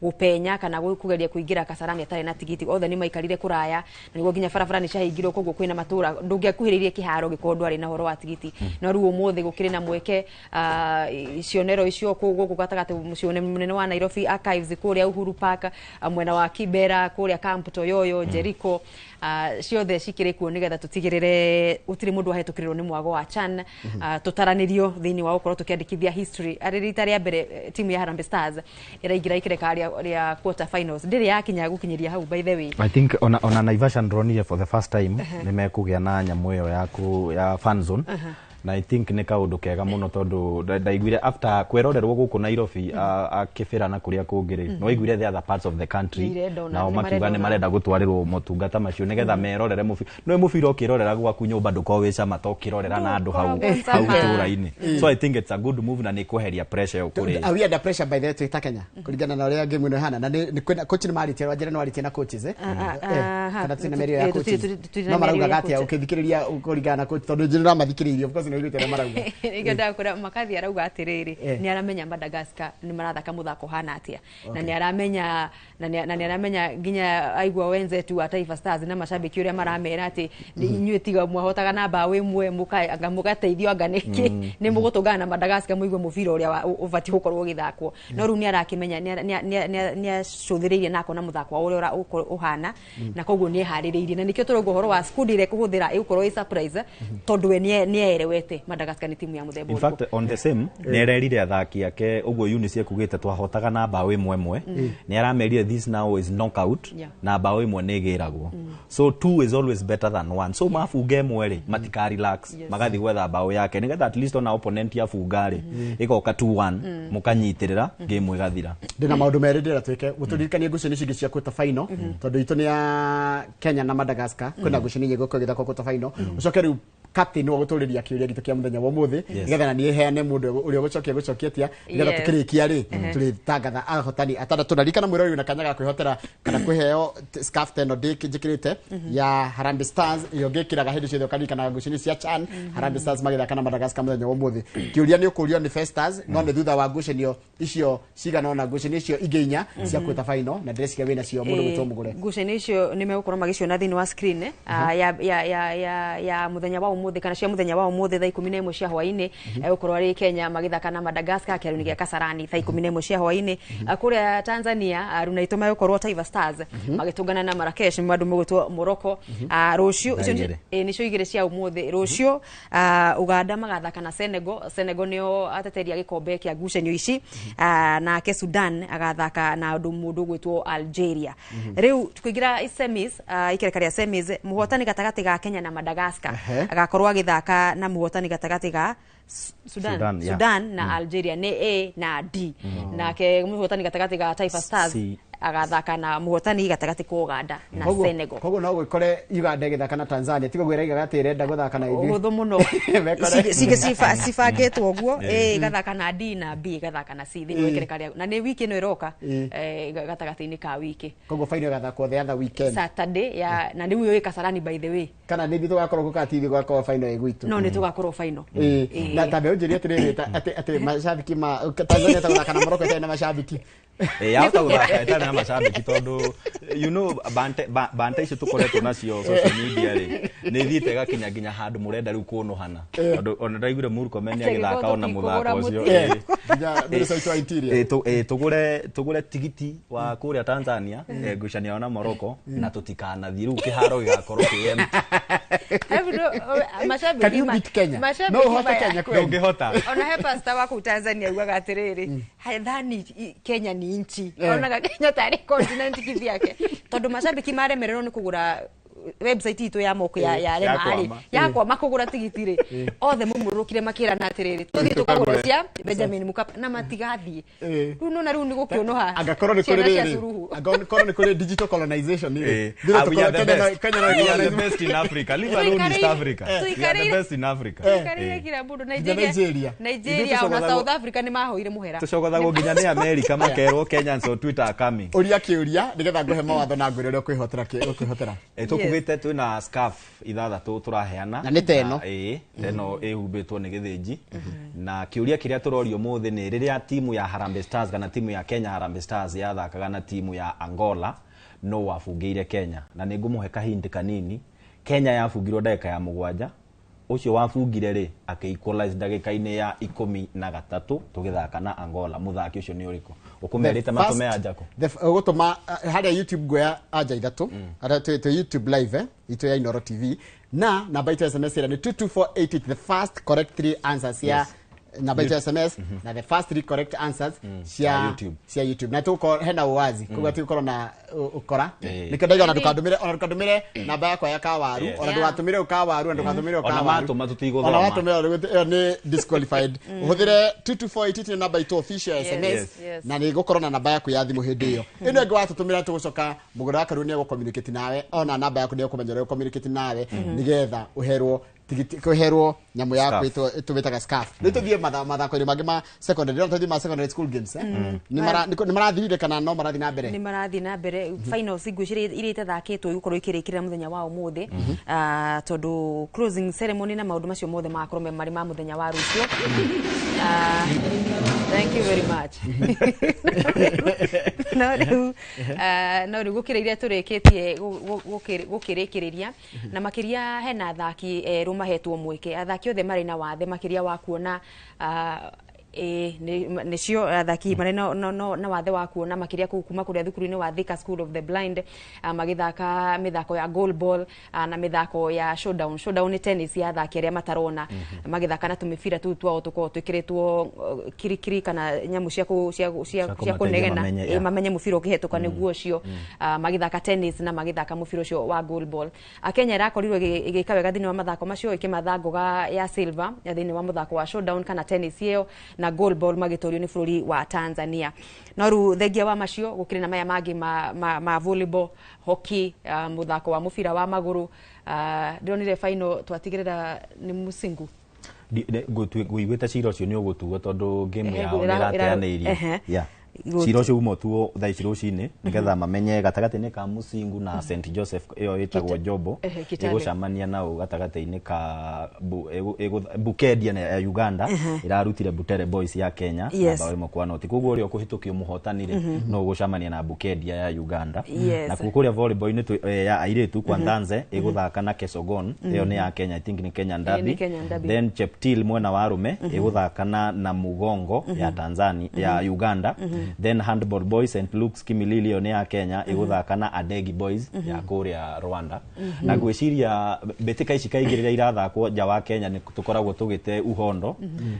gũpenya kana kũgeria kũingĩra Kasarani atarĩ na tigiti, othe nĩ maikarire kũraya, na nĩguo nginya barabara nĩ ciahingirwo. Koguo kwĩna matũra ndũngĩakuhĩrĩirie kĩharo gĩkorwo ndwarĩ na ũhoro wa tigiti. No rĩu ũmũthĩ gũkĩrĩ na mweke, cionero icio gũkũ gatagatĩ mũciĩ mũnene wa Nairobi, Archives kũrĩa Uhuru Park, mwena wa Kibera kũrĩa Camp Toyoyo, Jericho, ciothe cikĩrĩ kuo nĩgetha tũtigĩrĩre gũtirĩ mũndũ wahĩtũkĩrĩrwo nĩ mwago wa CHAN, tũtaranĩrio thĩinĩ wa gũkorwo tũkĩandĩkithia history. Arĩ rita rĩa mbere timu ya Harambee Stars ĩraingĩra ikĩreka rĩa quarter finals, ndĩrĩ yakinya gũkinyĩria hau by the way. I think ona Naivasha ndronire for the first time nĩ mekũgĩa na nyamũ ĩyo ya fan zone. Na I think nĩ kaũndũ kega mũno tondũ ndaiguire after kwĩrorerwo gũkũ Nairobi akĩbĩra na kũrĩa kũngĩ rĩ, no waiguire the other parts of the country nao makiuga nĩ marenda gũtwarĩrwo motungata macio nĩgetha merorere mũbira. No mũbira ũkĩrorera gwaku nyũmba ndũkorwo wĩ cama ta ũkĩrorera na andũ hau itũũra-inĩ. So I think it's a good move na nĩ kweheria pressure ĩyo kũrĩ. Are we under pressure by the way ta Kenya kũringana na ũrĩa game ĩno ĩhana? Na nĩ coach nĩ marĩtie, Wanjĩra nĩ warĩtie na coaches, kana tũtirĩ na mĩario ya coaches? No maraugaga atĩa ũkĩthikĩrĩria kũringana na coach, tondũ njĩra ũramathikĩrĩirie, of course nĩ ũiguĩte ũrĩa marauga. Nĩkĩo ndakwĩra Makathi arauga atĩrĩrĩ, nĩ aramenya Madagascar nĩ marathaka mũthako ũhana atĩa, na nĩ aramenya na nĩ aramenya nginya aigua wenzetu wa Taifa Stars na mashabiki ũrĩa maramera atĩ inyuĩ tiga mwahotaga na mbaũ ĩmwe mũgateithio anga nĩkĩ nĩ mũgũtũngana na Madagascar mũigue mũbira ũrĩa ũbatiĩ gũkorwo ũgĩthakwo. No rĩu nĩ arakĩmenya, nĩ acũthĩrĩirie na akona mũthako wa ũrĩa ũhana, na koguo nĩ eharĩrĩirie, na nĩkĩo tũrauga ũhoro wa squad ĩrĩa ĩkũhũthĩra ĩgũkorwo ĩ surprise, tondũ we nĩ aerewete. twendete Madagascar nĩ timu ya mũthemba In ũrĩkũ. fact, on the same, nĩ ererire athaki ake ũguo Eunice ekugĩte twahotaga na mbaũ ĩmwe ĩmwe, nĩ aramerire this now is knockout, na mbaũ ĩmwe nĩ ĩgĩragwo, so two is always better than one. So mabunga ĩmwe rĩ, matika relax, magathiĩ gwetha mbaũ yake nĩgetha at least ona opponent abunga rĩ, ĩgoka 2-1, mũkanyitĩrĩra game ĩgathira. Ndĩna maũndũ merĩ ndĩra twĩke gũtũririkanie ngucanio icio ingĩ cia quarter final, tondũ itũ nĩ ya Kenya na Madagascar, kwĩna ngucanio inya igũkorwo ĩgĩthakwo quarter final. Ũcoke rĩu captain wa gũtũrĩria kĩũria gitũ kĩa mũthenya wa ũmũthĩ, nĩgetha na niĩ heane mũndũ ũrĩa ũgũcokia gũcokia atia, nĩgetha tũkĩrĩkia rĩ, tũrĩtangatha ahotani atandatũ. Na ririkana mwĩrori wĩna kanya ga kwĩhotera kana kwĩheo scarf ta ĩno njĩkĩrĩte ya Harambee Stars, ĩyo ngĩkĩraga hĩndĩ ciothe ũkaririkanaga ngucanio cia CHAN, Harambee Stars magĩthaka na Madagascar mũthenya wa ũmũthĩ. Kĩũria nĩ ũkũrio nĩ Festus, no nĩ thutha wa ngucanio icio cigana ũna, ngucanio icio ingĩ inya cia quarter final, na ndĩreciria wĩna cio mũndũ gwĩtwo Mũgũre. Ngucanio icio nĩ megũkorwo magĩciona thĩinĩ wa screen ya mũthenya wa ũmũthĩ kana cia mũthenya wa ũmũthĩ thaa 11 cia hwaĩ-inĩ. Egũkorwo arĩ Kenya magĩthaka na Madagascar kĩharo-inĩ gĩa Kasarani thaa 11 cia hwaĩ-inĩ. Kũrĩa Tanzania, aruna aitũ megũkorwo Taifa Stars magĩtũngana na Marrakesh, mandũ megũtwo Morocco. Rũciũ Thaa icio 2. Nĩcio 2 cia ũmũthĩ. Rũciũ Uganda magathaka na Senegal. Senegal nĩo ateteri a gĩkombe kĩa ngucanio ici. Nake Sudan agathaka na ũndũ mũndũ ũgwĩtwo Algeria. Rĩu tukĩingĩra semis, ikereka rĩa semis, mũhotani gatagatĩ ga Kenya na Madagascar agakorwo agĩthaka na mũhotani gatagatĩ ga Sudan, Sudan, yeah. Sudan na Algeria, nĩ A na D. Nake mũhotani gatagatĩ ga Taifa Stars C. agathaka na mũhotani gatagatĩ ka Uganda na Senegal. Koguo no gwĩkore Uganda ĩgĩthaka na Tanzania, tiga gwĩra atĩ ĩrenda gũthaka na ithuĩ. Ũhũthũ mũno. Mekore. Cingĩ cibangĩtwo ũguo, A ĩgathaka na D na B ĩgathaka na C thĩinĩ wa ikereka rĩa, na nĩ wiki ĩno ĩroka, gatagatĩ-inĩ ka wiki. Koguo final ĩgathakwo the other weekend. Saturday ya, na rĩu ĩ Kasarani, by the way. Kana nĩ ithuĩ tũgakorwo gũka TV gwakorwo final ĩ gwitũ? No nĩ tũgakorwo final. Na ta mbeũ njĩrie atĩrĩrĩ, atĩ macabiki ma Tanzania ta gũthaka na Morocco ĩtarĩ na macabiki? Yahota gũthaka ĩtarĩ na macambĩki, tondũ banta icio tũkoretwo nacio social media rĩ, nĩ ithiĩte ĩgakinya nginya handũ mũrenda rĩu kũnũhana, tondũ ona ndaiguire Murkomen Atĩ agĩthaka gĩkorwo ona tũtikũgũra mũthako ũcio. mũtu. Nginya Minister witũ wa Interior. Tũgũre tigiti wa kũrĩa Tanzania, ngucanio yao na Morocco, na tũtikanathiĩ, rĩu kĩharo gĩgakorwo kĩ empty. Mashabiki Can you beat Kenya? mashabiki No ũhote Kenya kweli? Ndũngĩhota. Ona he pastor wa kũu Tanzania augaga atĩrĩrĩ, hadhani Kenya ni nchi, onaga Kenya tarĩ continent kivyake, tondũ mashabiki maremererwo nĩ kũgũra website itũ ya moko ya rema rĩ, Yakwama. yakwama kũgũra tigiti rĩ, othe maumũrũkire makĩrana atĩrĩrĩ, tũthiĩ tũkagũra cia Benjamin Mkapa na matigathiĩ. Rĩu nona rĩu nĩ gũkĩũnũha Angakorwo nĩ kũrĩ ciana cia rĩrĩ, Suluhu. angorwo nĩ kũrĩ digital colonization rĩ, thutha We are tũkorwo the Kenya best. Kenya no We are the colonize- best in Africa. Leave alone East Africa. We are the best in Africa. Tuikarĩire kila mũndũ. Nginya Nigeria, Nigeria. Nigeria Ithuĩ ona tũcogothagwo- South Africa nĩ mahoire mũhera. Tũcogothagwo nginya nĩ America, makerwo Kenyans on Twitter are coming. Ũria kĩũria nĩgetha ngũhe mawatho na ngwĩre ũrĩa ũkwĩhotera ũkwĩhotera. Tũkugĩte twĩna scarf ithathatũ tũraheana. Na nĩ ta ĩno. Na, ta ĩno ĩhumbĩtwo nĩ gĩthĩnji. Na kĩũria kĩrĩa tũrorio ũmũthĩ nĩ rĩrĩa timu ya Harambee Stars kana timu ya Kenya Harambee Stars yathakaga na timu ya Angola, no wabungĩire Kenya? Na nĩ ngũmũhe kahindi kanini. Kenya yabungirwo ndagĩka ya 7, ũcio wabungire rĩ akĩ equalize ndagĩka-inĩ ya 13 tũgĩthaka na Angola. Mũthaki ũcio nĩ ũrĩkũ? Ũkũmerĩte matũme anja kũ? Ũgũtũma harĩa YouTube, ngũya anja ithatũ harĩa twĩ YouTube live, itũ ya Inoro TV, na namba itũ ya SMS ĩrĩa nĩ 22488, the first correct three answers ya namba itũ ya SMS na the first three correct answers cia Cia YouTube. Cia YouTube, na tũgũkorwo hena uwazi, koguo tigũkorwo na ũkora. Nĩkĩo ndauga ona ndũkandũmĩre, ona ndũkandũmĩre namba yakwa ya kawaru, ona ndũgatũmĩre ũkawaru, ona ndũgatũmĩre Ona ũkawaru. matũma tũtigũthoma. Ona watũmĩra ĩyo nĩ disqualified. Ũhũthĩre 22488, nĩ namba itũ official Yes, SMS, yes. na nĩ gũkorwo na namba yaku ya thimũ hĩndĩ ĩyo. Ĩno ĩngĩ watũtũmĩra, tũgũcoka mũgũra wa Karua nĩ egũ-communicate nawe, ona namba yaku nĩ egũkũmenya ũrĩa ũ-communicate nawe nĩgetha ũherwo tigiti, kũherwo nyamũ yaku Scarf. ĩtũmĩtaga scarf. Rĩu tũthiĩ mathako-inĩ mangĩ ma secondary, rĩu tũthiĩ ma secondary school games, nĩ marathirire kana no marathiĩ na mbere? Nĩ marathiĩ na mbere. Finals ngwĩciria iria itathakĩtwo igũkorwo ikĩrĩkĩrĩra mũthenya wa ũmũthĩ, tondũ closing ceremony na maũndũ macio mothe magakorwo me marĩ ma mũthenya wa rũciũ. Thank you very much. No rĩu gũkĩrĩ iria tũrĩkĩtie gũkĩrĩkĩrĩria, na makĩria hena athaki erũ mahetwo mweke. Athaki othe marĩ na wathe makĩria wa kuona Ĩĩ, nĩcio athaki marĩ na wathe wa kuona makĩria kũu kuma kũrĩa thukuru-inĩ wa Thika School of the Blind, magĩthaka mĩthako ya goal ball, na mĩthako ya showdown. Showdown nĩ tennis ya athaki arĩa matarona, magĩthaka na tũmĩbira tũu twao tũkoragwo twĩkĩrĩtwo kirikiri kana nyamũ cia cia cia kũmateithia kũnegena mamenye, yeah. Mamenye mũbira ũkĩhetũka nĩguo ũcio. Magĩthaka tennis na magĩthaka mũbira ũcio wa goal ball. Kenya ĩrakorirwo ĩgĩka wega thĩinĩ wa mathako macio, ĩkĩmatha ngoga ya silver ya thĩinĩ wa mũthako wa showdown kana tennis ĩyo, na goal ball magĩtorio nĩ bũrũri wa Tanzania. No rĩu thengia wa macio gũkĩrĩ na maya mangĩ ma volleyball, hockey, mũthako wa mũbira wa magũrũ. Ndĩronire final twatigĩrĩra nĩ Musingu. Ngũiguĩte cira ũcio nĩ ũgũtuo tondũ game yao nĩ ĩrateanĩirio. Yeah. Cira ũcio uma ũtuo thaa ici rũcinĩ nĩgetha mamenye gatagatĩ-inĩ ka Musingu na St Joseph ĩyo ĩtagwo Jobo. Kitale. Ĩgũcemania nao gatagatĩ-inĩ ka Bukedia na ya Uganda ĩrarutire Butere Boys ya Kenya na bao 1-0. Koguo ũrĩa ũkũhĩtũkio mũhotani rĩ no ũgũcemania na Bukedia ya Uganda. Na kuo kũrĩa volleyball-inĩ ya airĩtu Kwanthanze ĩgũthaka na Kesogon, ĩyo nĩ ya Kenya, I think nĩ Kenyan Ĩĩ, nĩ Derby. Kenyan Derby. Then Cheptil mwena wa arũme ĩgũthaka na Namugongo ya Tanzania, ya Uganda. Then handball boys, St Luke's Kimilili, ĩyo nĩ ya Kenya, ĩgũthaka na Adegi Boys ya kũrĩa Rwanda. Na ngwĩciria mbĩtĩka ici kaingĩ rĩrĩa irathakwo nja wa Kenya nĩ tũkoragwo tũgĩte uhondo,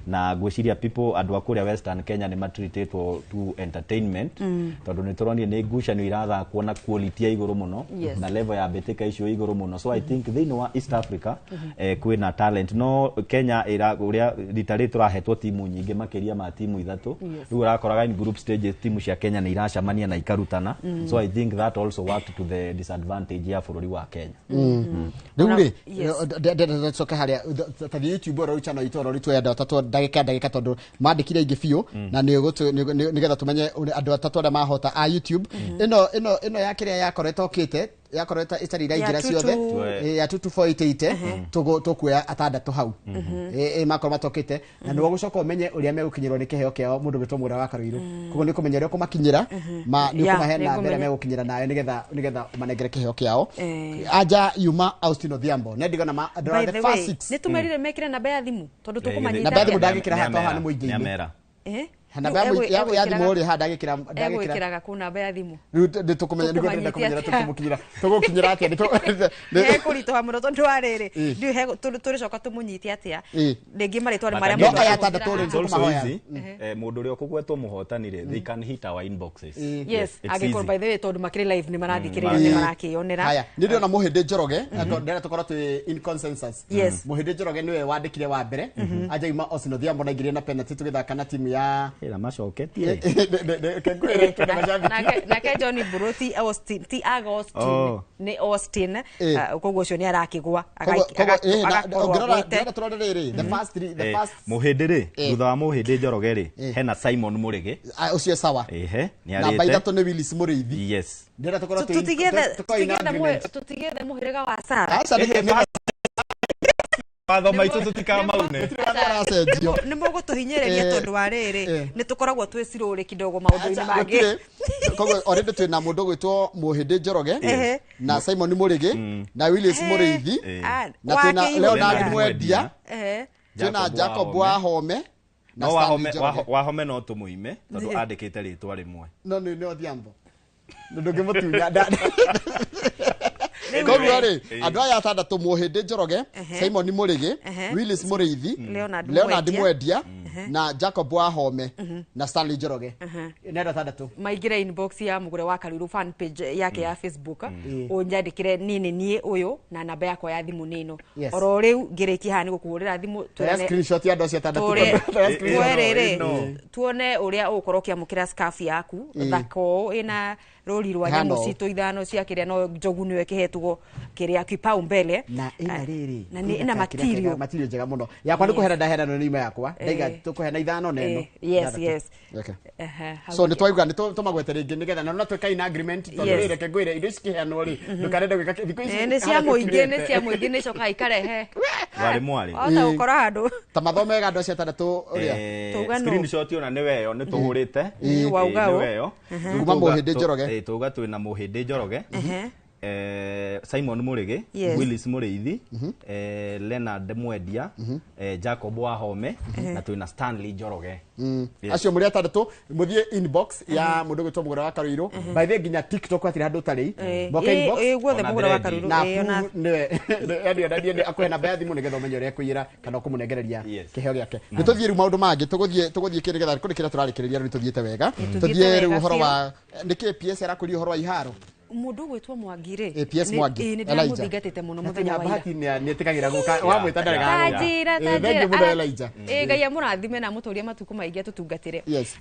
na ngwĩciria people, andũ a kũrĩa Western Kenya nĩ matreatĩtwo to entertainment, tondũ nĩ tũronire nĩ ngucanio irathakwo na quality ya igũrũ mũno na level ya mbĩtĩka icio igũrũ mũno. So I think thĩinĩ wa East Africa kwĩna talent, no Kenya ĩra ũrĩa rita rĩrĩ tũrahetwo timu nyingĩ makĩria ma timu ithatũ. Rĩu ũrakoraga in group stages timu cia Kenya nĩ iracemania na ikarutana, so I think that also worked to the disadvantage ya bũrũri wa Kenya. Rĩu rĩ Yes. coke harĩa ta YouTube oro channel itũ oro tuoya andũ atatũ ndagĩka ndagĩka, tondũ mandĩkire aingĩ biũ na nĩgetha tũmenye ũrĩa andũ atatũ arĩa mahota a YouTube ĩno ya kĩrĩa yakoretwo okĩte yakoretwo ĩtarĩ iraingĩra Ya ciothe. Ya 22488 tũkuoya atandatũ hau. Makorwo matokĩte na nĩguo gũcoka ũmenye ũrĩa megũkinyĩrwo nĩ kĩheo kĩao mũndũ gwĩtwo Mũra wa Karũirũ. Koguo nĩ kũmenya ũrĩa ũkũmakinyĩra ma nĩ ũkũmahe namba ĩrĩa nĩngũmenya. megũkinyĩra nayo nĩgetha ũmanengere kĩheo kĩao. Anja yuma Austin Odhiambo nĩ ndigona ma By ndĩrona the the first way, six. nĩ tũmerire mekĩre namba ya thimũ tondũ tũkũmanyita Namba ya thimũ atĩa? ndagĩkĩra haha, tondũ haha nĩ mũingĩ-inĩ. Nĩamera. Namba ya thimũ rĩ haha ndagĩkĩra. Egwĩkĩraga kũ namba ya thimũ? Rĩu nĩ tũkũmenya nĩguo ndĩrenda kũmenya Tũkũmanyita tũkũmũkinyĩra tũgũkinyĩra atĩa Hekũritũha mũno tondũ wa rĩrĩ ndiũĩ tũrĩcoka tũmũnyite atĩa rĩngĩ marĩtwa nĩ marĩa No mũndũ aya akũhũthĩra atandatũ rĩ, haha. It's also Tũkũmahoya. easy. Mũndũ ũrĩa ũkũgwetwo mũhotani rĩ, they can hit our inboxes. Yes, It's angĩkorwo easy. by the way tondũ makĩrĩ live nĩ marathikĩrĩria, nĩ marakĩonera. Haya, nĩ ndĩrona Mũhĩndĩ Njoroge, ndĩrenda tũkorwo twĩ in consensus. Mũhĩndĩ Njoroge nĩwe wandĩkire wa mbere. Anja yuma Austin Odhiambo na aingĩrire na penalty tũgĩthaka na timu ya Ĩra macoketie. Reke ngwĩre, twĩna mashabiki. Nake John Mburu ti Austin, ti Agostin, Oh. nĩ Austin. Koguo ũcio nĩ arakĩgwa Koguo, agakorwo ũngĩrora agwĩte. ndĩrenda tũrore rĩrĩ the first three, the first Mũhĩndĩ rĩ, thutha wa Mũhĩndĩ Njoroge rĩ, hena Simon Mũrĩgĩ. Ah, ũcio sawa. Ehe, nĩ Namba arĩte. ithatũ nĩ Willis Mũrĩithi. Yes. Ndĩrenda tũkorwo tũkorwo in agreement. Tũtigĩethe mũhĩrĩga wa Sara. Aca, nĩ Watho maitũ tũtikamaune. ũracenjio. Nĩ mũgũtũhinyĩrĩria tondũ wa rĩrĩ nĩ tũkoragwo twĩ cirũrĩ kidogo maũndũ-inĩ mangĩ. Gũtirĩ. Koguo already twĩna mũndũ ũgwĩtwo Mũhĩndĩ Njoroge na Simon Mũrĩgĩ na Willis Mũrĩithi Ah, na twĩna wa Kĩihũ. Leonard Leonard Mwendia, Mwendia. twĩna Jacob Wahome na No Stanley Wahome Njoroge. Wahome no tũmũime tondũ andĩkĩte rĩtwa rĩmwe. No nĩ Odhiambo ndũngĩmũtunya. Koguo rĩ, andũ aya atandatũ: Mũhĩndĩ Njoroge, Simon Mũrĩgĩ, Willis Mũrĩithi, Leonard Leonard Mwendia. Mwendia na Jacob Wahome na Stanley Njoroge, nĩ andũ atandatũ. Maingĩre inbox ya Mũgũre wa Karuru fan page yake ya Facebook, ũnyandĩkĩre niĩ nĩ niĩ ũyũ na namba yakwa ya thimũ nĩ ĩno. Oro rĩu ngĩrĩkia haha nĩ gũkũhũrĩra thimũ Toya screenshot ya andũ acio atandatũ. Toya screenshot. Tuone rĩrĩ Ĩno. tuone ũrĩa ũgũkorwo ũkĩamũkĩra scarf yaku thaka ũũ ĩna rũri rwa Hano. nyamũ citũ ithano cia kĩrĩa, no njogu nĩyo ĩkĩhetwo kĩrĩa kipaumbele. Na ĩna rĩrĩ na nĩ ĩna kĩrĩa kĩega, material material njega mũno. Yakwa nĩ kũhera ndahera, no nĩ ima yakwa ndaiga tũkũheana ithano na ĩno Yes, ithathatũ. yes. Okay. Hau So nĩ twauga nĩ tũmagwete rĩngĩ nĩgetha na no twĩka in agreement, tondũ rĩ reke ngwĩre indo ici cikĩheanwo rĩ ndũkarende gwĩka thikũ ici Nĩ cia harĩa mũingĩ, nĩ tũkinyĩte. cia mũingĩ, nĩ cokaga ikarehe Mwarĩ mwarĩ. wahota gũkora handũ. Ta mathomega andũ acio atandatũ ũrĩa Tauga nũ? Screenshot ona nĩ weyo nĩ tũhũrĩte. Wauga Nĩ ũ? weyo. Kuma Mũhĩndĩ Njoroge. Tauga twĩna Mũhĩndĩ Njoroge. Simon Murigi, Yes. Willis Muriithi, Leonard Mwendia, Jacob Wahome na twina Stanley Njoroge. Yes. Acio muri atandatu muthie inbox ya mundu gwitwo Mugure wa Karuiru. By the way, nginya TikTok hatirĩ handũ ũtarĩ. Moka inbox. Guothe Ona Mũgũre wa thread. Karuiru. Na Ona approve nĩwe yani ona akuhe namba ya thimũ nĩgetha ũmenye ũrĩa ekũiyĩra kana ũkũmũnengereria Yes. kĩheo gĩake. Nĩ tũthiĩ rĩu maũndũ mangĩ, tũgũthiĩ kĩ nĩgetha kũrĩ kĩrĩa tũrarĩkĩrĩria rĩu tũthiĩte wega. Tũthiĩte Tũthiĩ rĩu wega ũhoro biũ. wa nĩkĩ PS arakũria ũhoro wa iharo. Mũndũ ũgwĩtwo Mwangi rĩ, Eh, PS Mwangi, nĩ Elijah. ndĩramũthingatĩte mũno mũthenya wa ira. Bahati nĩ etĩkagĩra gũka wamwĩta ndarega. Tanjĩra, Thank you tanjĩra. mũno, Elijah. Ngai amũrathime na amũtũrie matukũ maingĩ atũtungatĩre. Yes.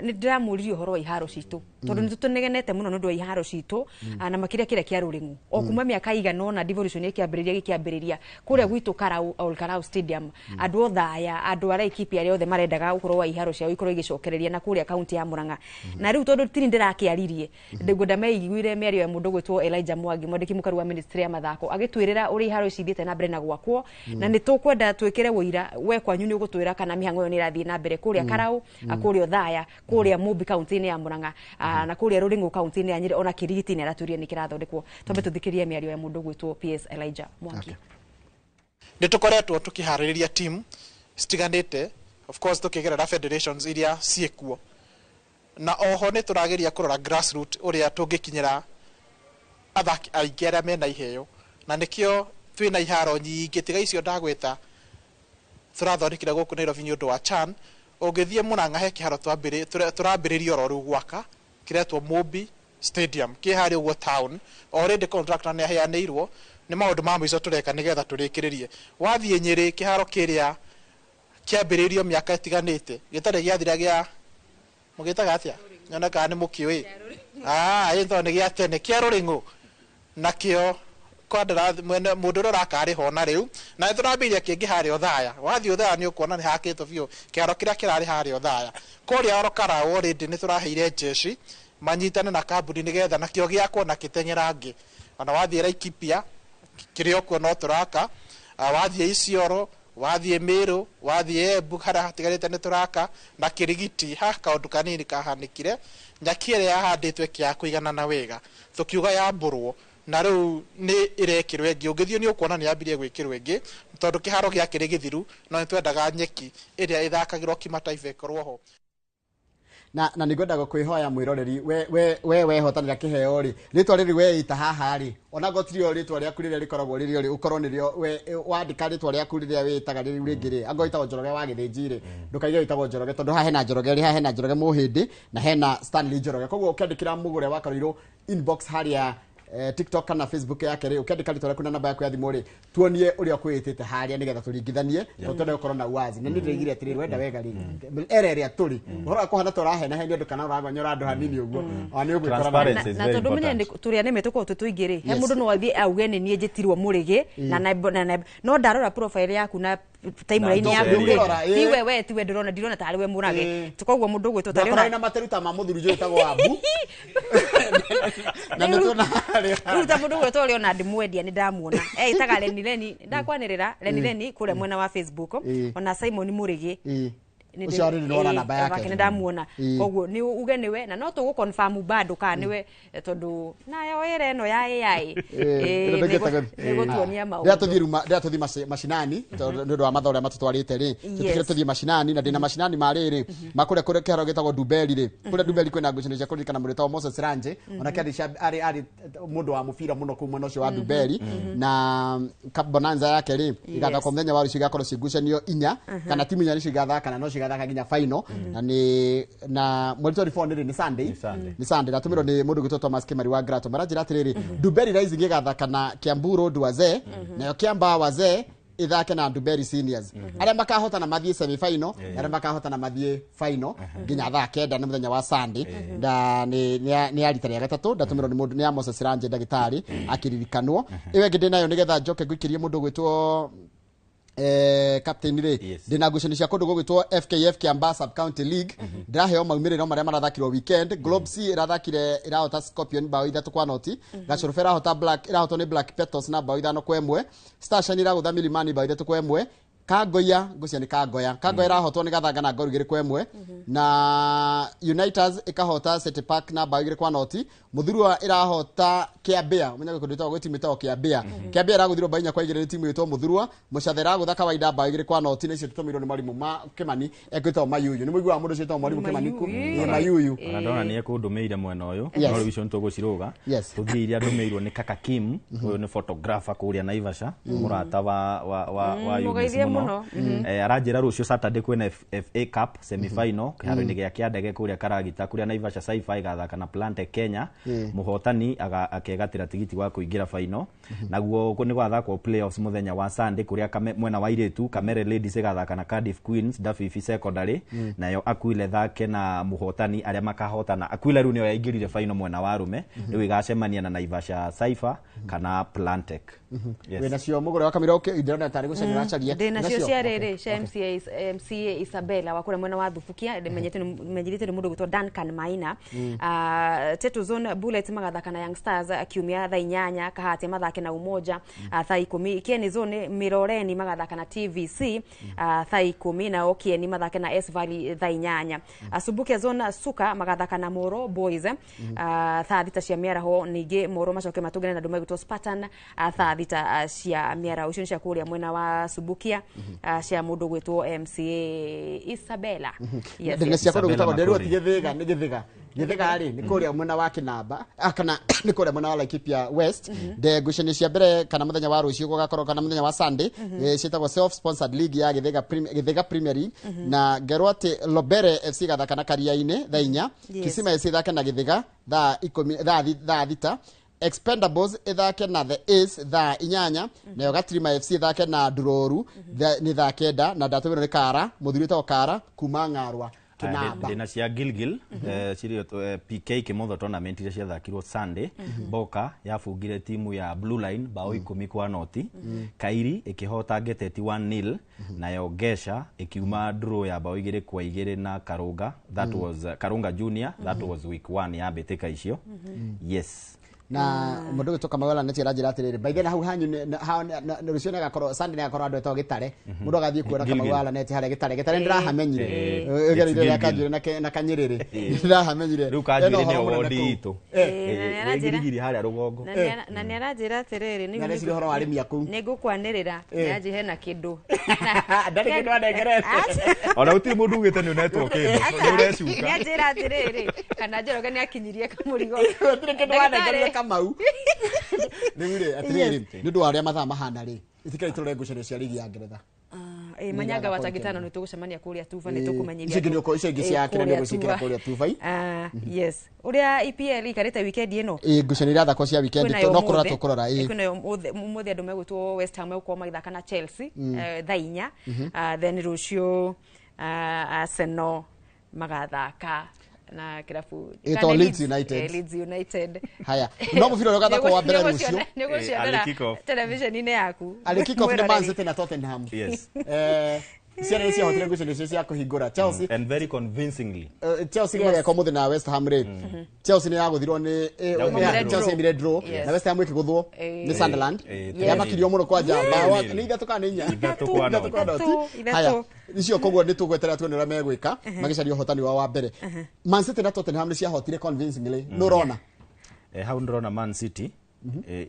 Nĩ ndĩramũririe ũhoro wa iharo citũ tondũ nĩ tũtũnegenete mũno nĩ ũndũ wa iharo citũ, na makĩria kĩrĩa kĩa Rũrĩng'u o kuma mĩaka igana ũna devolution ĩkĩambĩrĩria gĩkĩambĩrĩria kũrĩa gwitũ Karau, Ol Karau Stadium, andũ othe aya, andũ a Laikipia arĩa othe marendaga ũhoro wa iharo ciao ikorwo igĩcokereria na kũrĩa kaunti ya Murang'a. Na rĩu tondũ tini ndĩrakĩaririe ngwenda meiguire mĩario ya mũndũ gwĩtwo Elijah Mwangi, mwandĩki mũkaru wa ministry ya mathako, agĩtwĩrĩra ũrĩa iharo ici ithiĩte na mbere na gwakwo, na nĩ tũkwenda twĩkĩre ũira we kwanyu nĩ ũgũtwĩra kana mĩhang'o ĩyo nĩ ĩrathiĩ na mbere kũrĩa Karau, kũrĩa Othaya, kũrĩa Mumbi kaunti-inĩ ya Murang'a, na kũrĩa Rũrĩng'ũ kaunti-inĩ ya Nyĩrĩ, ona Kĩrigiti nĩ aratwĩrire nĩ kĩrathondekwo. Twambe tũthikĩrĩrie mĩario ya mũndũ gwĩtwo PS Elijah Mwangi. Nĩ tũkoretwo tũkĩharĩrĩria team citiganĩte, of course tũkĩgerera federations iria ciĩkuo, na oho nĩ tũrageria kũrora grassroot ũrĩa tũngĩkinyĩra athaki aingĩ arĩa mena iheo, na nĩkĩo twĩna iharo nyingĩ tiga icio ndagwĩta tũrathondekire gũkũ Nairobi nĩ ũndũ wa CHAN. Ũngĩthiĩ Murang'a he kĩharo tũrambĩrĩria oro rĩu gwaka kĩretwo Mumbi Stadium kĩ harĩa ũguo town. Already contractor nĩ aheanĩirwo, nĩ maũndũ ma mũico tũreka nĩgetha tũrĩkĩrĩrie. Wathiĩ Nyĩrĩ, kĩharo kĩrĩa kĩambĩrĩirio mĩaka ĩtiganĩte gĩtarĩ gĩathira gĩa mũgĩtaga atĩa nyonekaga nĩ mũkĩũĩ ĩ tondũ nĩ gĩa tene kĩa Rũrĩng'ũ, nakĩo kandarathi mwene mũndũ ũrĩa ũraka arĩ ho na rĩu, na nĩ tũrambĩrĩria kĩngĩ harĩa Othaya. Wathiĩ Othaya nĩ ũkuona nĩ hakĩtwo biũ kĩharo kĩrĩa kĩrarĩ harĩa Othaya. Kũrĩa Oro Karau already nĩ tũraheire jeshi manyitane na kambuni nĩgetha nakĩo gĩakwo na kĩteng'erange. Ona wathiĩ Laikipia kĩrĩa okuo no tũraka, wathiĩ Isiolo, wathiĩ Meru, wathiĩ Embu harĩa hatigarĩte nĩ tũraka, na Kĩrigiti ha kaũndũ kanini kahanĩkire, nyaki ĩrĩa yahandĩtwo ĩkĩaga kũiganana wega, tũkiuga yambũrwo na rĩu nĩ ĩrekĩrwo ĩngĩ. Ũngĩthiĩ nĩ ũkuona nĩ yambirie gwĩkĩrwo ĩngĩ tondũ kĩharo gĩakĩrĩ gĩthiru, no nĩ twendaga nyeki ĩrĩa ĩthakagĩrwo kimataifa ĩkorwo ho. Na nĩ ngwendaga kwĩhoya mwĩroreri we wehotanĩra kĩheo rĩ, rĩtwa rĩrĩ weita haha rĩ, ona ngotiri rĩtwa rĩaku rĩrĩa rĩkoragwo rĩrĩ rĩ, ũkorwo nĩrĩo we wandĩka rĩtwa rĩaku rĩrĩa wĩtaga rĩu rĩngĩ rĩ, angorwo wĩtagwo Njoroge wa Gĩthĩnji rĩ, ndũkaige wĩtagwo Njoroge tondũ haha hena Njoroge rĩ, haha hena Njoroge Mũhĩndĩ na hena Stanley Njoroge. Koguo ũkĩandĩkĩra Mũgũre wa Karuiru inbox harĩa TikTok kana Facebook yake rĩ, ũkĩandĩka rĩtwa rĩaku na namba yaku ya thimũ rĩ, tuonie ũrĩa ũkwĩĩtĩte harĩa nĩgetha tũringithanie, tondũ twende gũkorwo na uwazi. Na nĩ ndĩraigire atĩrĩrĩ, wenda wega rĩ, era ĩrĩa tũrĩ ũhoro wa kũhana ta ũrahenahenio andũ kana ũragonyora andũ hanini ũguo, ona nĩ ũgwĩkora na- Transparency is Na very tondũ menye important. tũrĩa nĩme tũkorwo twĩ tũingĩ rĩ, he Yes. mũndũ no athiĩ auge nĩ niĩ njĩtirwo Mũrĩgĩ na no ndarora profile yaku na timeline Na yaku ndũngĩrora, rĩ, ĩĩ. tiwe we tiwe ndĩrona ndirona tarĩ we Mũrage. Koguo mũndũ ũgwĩtwo tarĩ Ndwakorwo na materu ta ma mũthuri ũyũ wĩtagwo Ambu. Na nĩ tuona harĩa. Rĩu ta mũndũ ũgwĩtwo Leonard Mwendia nĩ ndamuona etaga Leni Leni, ndakwanĩrĩra Leni Leni kũrĩa mwena wa Facebook, ona Simon Mũrĩgĩ. Ũcio already nĩ wona namba yake. Nĩ ndamuona, koguo nĩ uge nĩwe na no tũgũ confirm bado kana nĩwe, tondũ nayo ĩra ĩno ya AI nĩ gũtuonia maũndũ. Rĩrĩa tũthiĩ ruma rĩrĩa tũthiĩ macinani tondũ nĩ ũndũ wa mathaa ũrĩa matũtwarĩte rĩ, tũtigire tũthiĩ macinani na ndĩna macinani ma rĩrĩ ma kũrĩa kũrĩa kĩharo gĩtagwo Dumberi rĩ, kũrĩa Dumberi kwĩna ngucanio cia kũririkana mũndũ wĩtagwo Moses Ranje, onake arĩ mũndũ wa mũbira mũno kũu mwena ũcio wa Dumberi, na Cup Bonanza yake rĩ igathakwo mũthenya wa rũciũ, igakorwo ciĩ ngucanio inya kana timu inya nĩcio igathaka na no cigathaka nginya final, na nĩ na mweri 24 nĩ rĩ, nĩ Sunday. Nĩ Sunday. Nĩ Sunday. Natũmĩrwo nĩ mũndũ gwĩtwo Thomas Kimari wa Grato, maranjĩra atĩrĩrĩ, Dumberi Rising ĩgathaka na Kiambu Road Wazee, nayo Kiambaa Wazee ithake na Dumberi Seniors. Arĩa makahotana mathiĩ semi final, na arĩa makahotana mathiĩ final nginya thaa 9 nĩ mũthenya wa Sunday, na nĩ ya rita rĩa gatatũ. Ndatũmĩrwo nĩ mũndũ nĩ ya Moses Ranje ndagĩtarĩ akĩririkanwo. Ĩyo ĩngĩ ndĩnayo nĩgetha njoke ngũikĩrie mũndũ gwĩtwo captain rĩ, ndĩna ngucanio cia kũndũ gũgwĩtwo FKF Kiambaa Sub County League. Ndĩraheo maumĩrĩro marĩa marathakirwo weekend. Globe C ĩrathakire ĩrahota Scorpion bao 3-0, Gacũrũbe ĩrahota Black ĩrahotwo nĩ Black Petals na bao 5-1, Star Shine ĩragũtha Milimani bao 3-1. Kangoya ngucia ni Kangoya. Kangoya irahotwo ni Gathanga na ngolu 2-1 na Uniters ikahota City Park na bao 2-0. Muthurua irahota Kiambia munya kundu gwitagwo timu itagwo Kiambia. Kiambia iraguthirwo bao 4-2 ni timu itagwo Muthurua. Mucathe iragutha kawaida bao 2-0 na icio tutumirwo ni mwarimu ma Kimani ekwitagwo Mayuyu. Ni muiguaga mundu ucio witagwo mwarimu Kimani ku ni Mayuyu. Ona ndona ni ekundumiire mwena uyu no riu icio nituguciruga tuthie iria ndumiirwo ni Kaka Kim uyu ni photographer kuria Naivasha murata wa Eunice muno. Aranjira rucio Saturday kwina FA Cup semi final kiharo-ini gia Kiandege kuria Karagita kuria Naivasha Sci-Fi igathaka na Plante Kenya. Muhotani akegatira tigiti wa kuingira final. Naguo ni gwathakwo playoffs muthenya wa Sunday kuria mwena wa iritu Kamere Ladies igathaka na Cardiff Queens Dafifi Secondary nayo Akwile thake na muhotani aria makahotana. Akwile riu niyo yaingirire final mwena wa arume riu igacemania na Naivasha Sci-Fi kana Plantec. Yes. Wena cio mugure wa kamera oke ndirona tari gucaria uracaria. Ndina cio cia riri cia MCA Isabella wa kuria mwena wa Thubukia menyithĩte ni mundu gwitwo Duncan Maina. Tetu Zone Bullets magathaka na Young Stars kiumia thaa 8 Kahati mathake na Umoja thaa 10. Kieni Zone Miroreni magathaka na TVC thaa 10 nao Kieni mathake na S Valley thaa 8. Subukia Zone Suka magathaka na Moro Boys thaa 6 cia miaraho ningi Moro macoke matungane na ndu megwitwo Spartan thaa 6 cia miaraho. Icio ni cia kuria mwena wa Subukia cia mundu gwitwo MCA Isabella. Yes. Ndina cia kundu gwitagwo nderu ati Githiga ni Githiga. Githiga ri ni kuria mwena wa Kinamba kana ni kuria mwena wa Laikipia West. De ngucanio cia mbere kana muthenya wa rucio gugakorwo kana muthenya wa Sunday cietagwo self sponsored league ya Githiga Githiga Premier League na ngerwo ati Lobere FC gathaka na Kariaini thaa 4, Kisima FC thake na Githiga thaa 10 thaa 6, Expendables ithake na The Ace thaa 8, nayo Gatirima FC ithake na Nduroru ni thaa 9 na ndatumirwo ni Kara muthuri witagwo Kara kuma Ng'arwa Kinamba. Ndina cia Gilgil cirio PK Kimotho tournament iria ciathakirwo Sunday. Boka yabungire timu ya Blue Line bao 10-0, Kairi ikihota Ngeteti 1-0, nayo Gesha ikiuma draw ya bao 2-2 na Karunga. That was Karunga Junior. That was week 1 ya mbitika icio. Yes. Na mundu gwitwo Kamau nĩ aranjĩra atĩrĩrĩ by then hau hanyu rũciũ nĩagakorwo Sunday nĩagakorwo andũ etagwo Gĩtare mundu agathiĩ kuona Kamau Alaneti harĩa Gĩtare. Gĩtare nĩndĩrahamenyire ĩgereire rĩa Kanjuĩrĩ na Kanyĩrĩrĩ nĩndĩrahamenyire rĩu Kanjuĩrĩ nĩyo wondi itũ ĩgirigiri harĩa rũgongo na nĩaranjĩra atĩrĩrĩ nĩarecire ũhoro wa arĩmi a kũu nĩngũkwanĩrĩra nĩanjĩhe na kĩndũ ndarĩ kĩndũ anengerete ona gũtirĩ mũndũ ugĩte nĩ ũnetwo kĩndũ nĩũrecuka nĩanjĩra atĩrĩrĩ kana Njoroge nĩakinyirie kamũrigo gũtirĩ kĩndũ wanengerire Kamau. Rĩu rĩ atĩrĩrĩ nĩ ũndũ wa ũrĩa mathaa mahana rĩ itikari tũrore ngucanio cia ligi ya Ngeretha. Manyanga wa Tagitano nĩ tũgũcemania kũrĩa Tuva nĩ tũkũmenyithia icio ingĩ cia kĩrĩa nĩ ũgũciĩkĩra kũrĩa Tuva. Yes. Ũrĩa EPL ikarĩte weekend ĩno ngucanio irathakwo cia weekend no kũrora tũkũrora kwĩnayo ũmũthĩ andũ megwĩtwo West Ham megũkorwo magĩthaka na Chelsea thaa 4, then rũciũ Arsenal magathaka na kirabu ito Leeds United. Leeds United. Haya no mũbira ũrĩa ũgathakwo wa mbere rũciũ nĩgũcionera television-inĩ yaku arĩ kick off nĩ Man City na Tottenham. Yes. Ciana nĩ ciahotire ngucanio icio cia kũhingũra Chelsea and very convincingly. Chelsea mageka ũmũthĩ na West Ham rĩ Chelsea nĩ yagũthirwo nĩ Chelsea ĩmire draw na West Ham ĩkĩgũthwo nĩ Sunderland yamakirio mũno kwanja bao nĩ 3 kana 4 3-0. Haya icio koguo nĩ tũgweterera tuone ũrĩa megwĩka magĩcaria ũhotani wao wa mbere. Man City na Tottenham nĩ ciahotire convincingly nũ ũrona hau ndĩrona Man City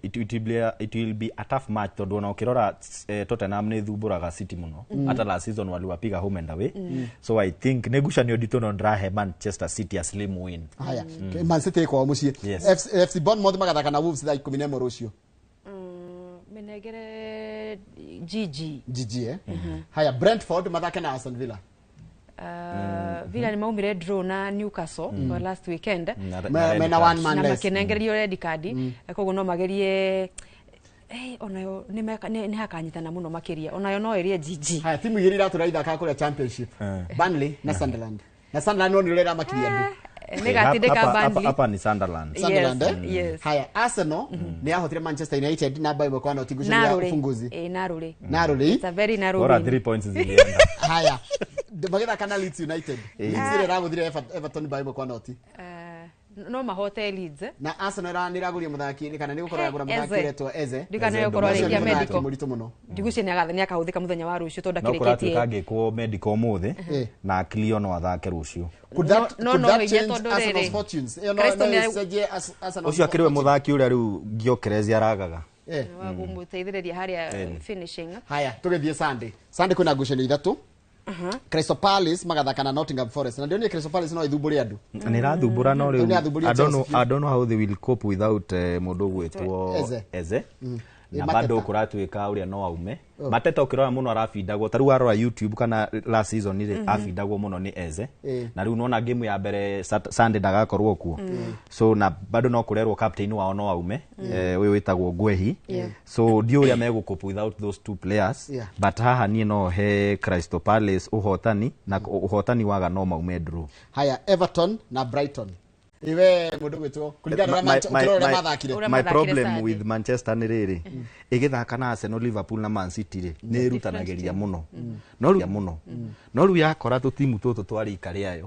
it will be a tough match tondu ona ukirora Tottenham ni thumburaga City muno hata last season waliwapiga home and away so I think nĩ ngucanio nditũ no ndĩrahe Manchester City a slim win. Haya Man City kwao mũciĩ. FC Bournemouth magathaka na Wolves thaa 11 rũciũ. Menegere GG GG Haya Brentford mathake na Aston Villa. Villa ni maumire draw na Newcastle last weekend mena one man na less makinengerio red card koguo no magerie onayo ni hakanyitana muno makiria onayo no irie GG. Haya timu igĩrĩ iratura ithaka kũrĩa Championship Burnley na Sunderland na Sunderland no nĩ rĩra makiria andũ nĩgatindĩka Burnley hapa ni Sunderland. Sunderland. Yes. Haya Arsenal nĩ yahotire Manchester United na bao 1-0 ngucanio ya ufunguzi narrowly. It's a very narrow bora win. 3 points zilienda. Haya magĩthaka na Leeds United. Leeds ĩrĩa ĩragũthire Everton bao 1-0. No mahote Leeds. Na Arsenal nĩragũria mũthaki kana nĩgũkorwo yagũra mũthaki ũretwo Eze. Ndikana gũkorwo arĩkia medical. Mũritũ mũno. Ndigwĩciria nĩ akahũthĩka mũthenya wa rũciũ tondũ No akĩrĩkĩtie. kũratuĩka angĩkwo medical ũmũthĩ na Clio no athake rũciũ. Could that, No, could no, that hinya change tondũ Arsenal's rĩrĩ, fortunes? Ĩyo Crystal no nĩ- ĩcenjie Arsenal's Ũcio akĩrĩ we fortunes. mũthaki ũrĩa rĩu Gyökeres aragaga. Wa kũmũteithĩrĩria harĩa finishing. Haya, tũgĩthiĩ Sunday. Sunday kwĩna ngucanio ithatũ. Crystal Palace magathaka na Nottingham Forest. Na ndĩronire Crystal Palace no ĩthumbũre andũ. Nä rathumbå no Rĩu nĩrathumbũrire rä u Chelsea. I don't know how they will cope without mũndũ ũgwĩtwo Eze. Eze na Mateta. bado kũratuĩka ũrĩa no aume Mateta ũkĩrora mũno arabindagwo ta rĩu warora YouTube kana last season rĩ abindagwo mũno nĩ Eze na rĩu nona game ya mbere Sunday ndagakorwo kuo so na bado no kũrerwo captain wao no aume ũyũ wĩtagwo Gwehi so ndiũ ũrĩa megũcope without those two players Yeah. but haha niĩ no he Crystal Palace ũhotani na ũhotani waga no maume draw. Haya, Everton na Brighton. Iwe mũndũ gwĩtwo kũringana na ũkĩrora ũrĩa mathakire. Ũrĩa My mathakire problem Sunday. with Manchester nĩ rĩrĩ ĩgĩthaka na Arsenal, Liverpool na Man City rĩ nĩ ĩrutanagĩria mũno no rĩu mũno no rĩu yakora tũtimu tũtũ twa rika rĩayo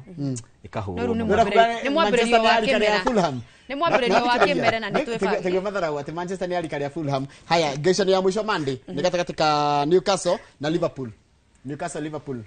ĩkahũrwo No rĩu nĩ mũno. mwambĩrĩrio- nĩ mwambĩrĩrio wa kĩmera. Fulham. Nĩ mwambĩrĩrio wa kĩmera na nĩ twĩbange. Tiguo matharau atĩ Manchester nĩ yarika rĩa Fulham. Haya, ngucanio ya mũico Monday nĩ gatagatĩ ka Newcastle na Liverpool. Newcastle Liverpool.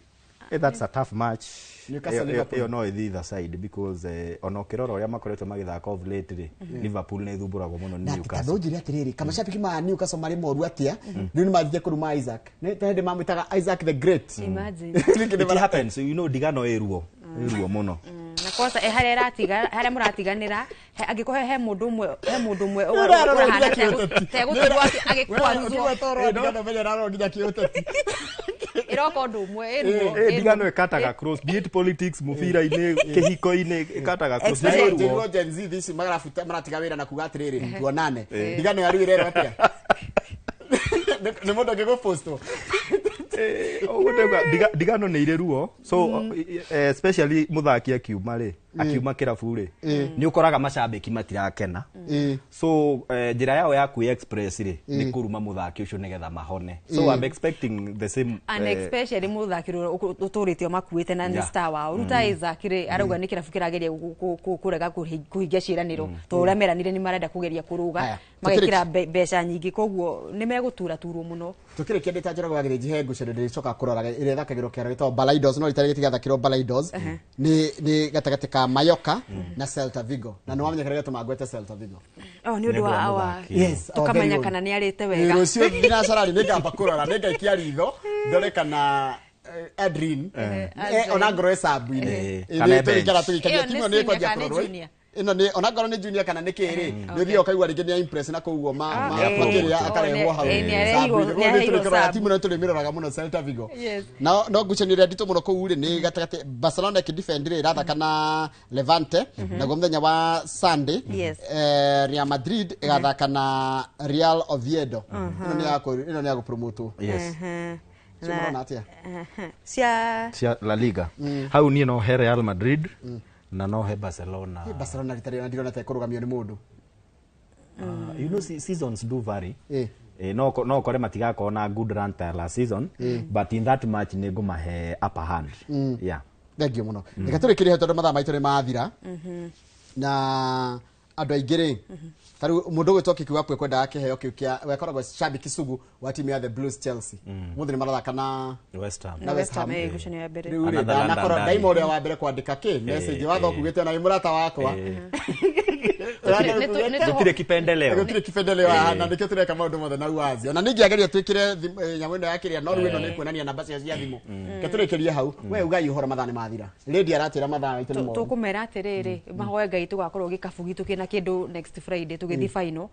That's a tough match. Newcastle, Ĩyo- ĩyo Liverpool. ĩyo no ĩthiĩ either side because ona ũkĩrora ũrĩa makoretwo magĩthaka of late rĩ Liverpool nĩ ĩthumbũragwo mũno nĩ Na Newcastle. tondũ njĩre atĩrĩrĩ kamashabiki ma Newcastle marĩ moru atĩa rĩu nĩ mathiĩte kũruma Isaac nĩ ta hĩndĩ mamwĩtaga Isaac the Great. Imagine. It happens, you know, ndigano ĩ ruo ĩ ruo mũno. Na kwanza harĩa ĩratiga harĩa mũratiganĩra angĩkorwo he mũndũ ũmwe he mũndũ ũmwe Ũrarora ũrahana nginya kĩũteti. tegũtigwo agĩkwaruzwo Ũkigweta ũhoro wa ndigano menya ũrarora nginya kĩũteti. ĩroka ũndũ ũmwe ĩ ruo, ĩ Ndigano ruo. ĩkataga cross, be it politics mũbira-inĩ kĩhiko-inĩ ĩkataga cross na Especially ĩ ruo. Njĩrwo Gen Z thaici marabuta maratiga wĩra na kuga atĩrĩrĩ tuonane ndigano ya rĩu ĩrerwo atĩa nĩ mũndũ ũngĩgũpostwo. Ũguo ndauga, ndigano nĩ irĩ ruo so especially mũthaki akiuma rĩ akiuma kĩrabu rĩ nĩ ũkoraga macambĩki matirakena so njĩra yao ya kwĩ express rĩ nĩ kũruma mũthaki ũcio nĩgetha mahone so I'm expecting the same And especially mũthaki ũrĩa ũtũrĩte makuĩte na nĩ Yeah. star wao rĩu ta Isaac rĩ arauga nĩ kĩrabu kĩrageria kũrega kũhingia ciĩranĩro tondũ ũrĩa meranire nĩ marenda kũgeria kũrũga Haya, magekĩra mbeca nyingĩ koguo nĩ megũtura turwo mũno. Tukĩrĩkia ndĩ ta Njoroge wa Gĩthĩnji he ngucanio ndĩrĩcoka kũrora ĩrĩa ĩthakagĩrwo kĩharo gĩtagwo Balaidos no rita rĩrĩ gĩtigathakĩrwo Balaidos nĩ gatagatĩ ka Mallorca na Celta Vigo na nĩ wamenya kĩrĩa gĩatũma ngwete Celta Vigo. Oh, nĩ ũndũ wa wa Yes, our tũkamenya very own. kana nĩ arĩte wega. Rũciũ thinacarari nĩ ngamba kũrora nĩ ngaikia ritho ndore kana Adrin ona ngorwo ĩ sabu-inĩ. Kana bench. Tũgĩikara tũgĩikagia Ĩyo timu nĩ ĩno nĩ ĩkwanjia senior kana nĩ kũrorwo. junior? Ĩno nĩ ona ngorwo nĩ junior kana nĩ kĩ rĩ nĩ ũthiaga ũkaigua rĩngĩ nĩ impress na koguo makĩrĩa akarehwo hau Nĩ areheirwo- sabu-inĩ. nĩ areheirwo Koguo nĩ tũrĩkĩroraga sub. timu ĩno tũrĩmĩroraga mũno Celta Vigo. Yes. Na no ngucanio ĩrĩa nditũ mũno kũu rĩ nĩ gatagatĩ Barcelona ĩkĩdefend rĩ ĩrathaka na Levante naguo mũthenya wa Sunday Yes. Real Madrid ĩgathaka na Real Oviedo. Ĩno nĩ ya ĩno nĩ ya gũpromotwo. Yes. Cio mũrona atĩa? Cia Cia La Liga hau niĩ no he Real Madrid na no he Barcelona. Barcelona rita rĩrĩ ndirona ta ĩkũrũgamio nĩ mũndũ. You know, seasons do vary. Eh. No kore matigakorwo na good run ta last season but in that match nĩ ngũmahe upper hand. Yeah. Thengiũ mũno. Reke tũrĩkĩrie hau tondũ mathaa maitũ nĩ mathira na andũ aingĩ rĩ ta rĩu mũndũ ũgwĩtwo Kiki Wapwe kwendaga kĩheo kĩu kĩa wekoragwo shabiki sugu wa timu ya the Blues Chelsea mũthĩ nĩ marathaka na West Ham. na West Ham. Ngucanio ya mbere. Rĩu rĩ Another London ndanakorwo derby. ndaima ũrĩa wa mbere kwandĩka kĩ message watho kugĩte na wĩ mũrata wakwa. Gũtirĩ kipendeleo. Gũtirĩ kipendeleo haha na nĩkĩo tũreka maũndũ mothe na uwazi ona ningĩageria twĩkĩre nyamũ ĩno ya kĩrĩa no rĩu ĩno nĩ kuonania namba cio cia thimũ. Reke tũrĩkĩrie hau we ugai ũhoro mathaa nĩ mathira lady aratwĩra mathaa maitũ nĩ moru. Tũkũmera atĩrĩrĩ mahoe Ngai tũgakorwo gĩkabu gitũ kĩna kĩndũ next Friday tũgĩthiĩ final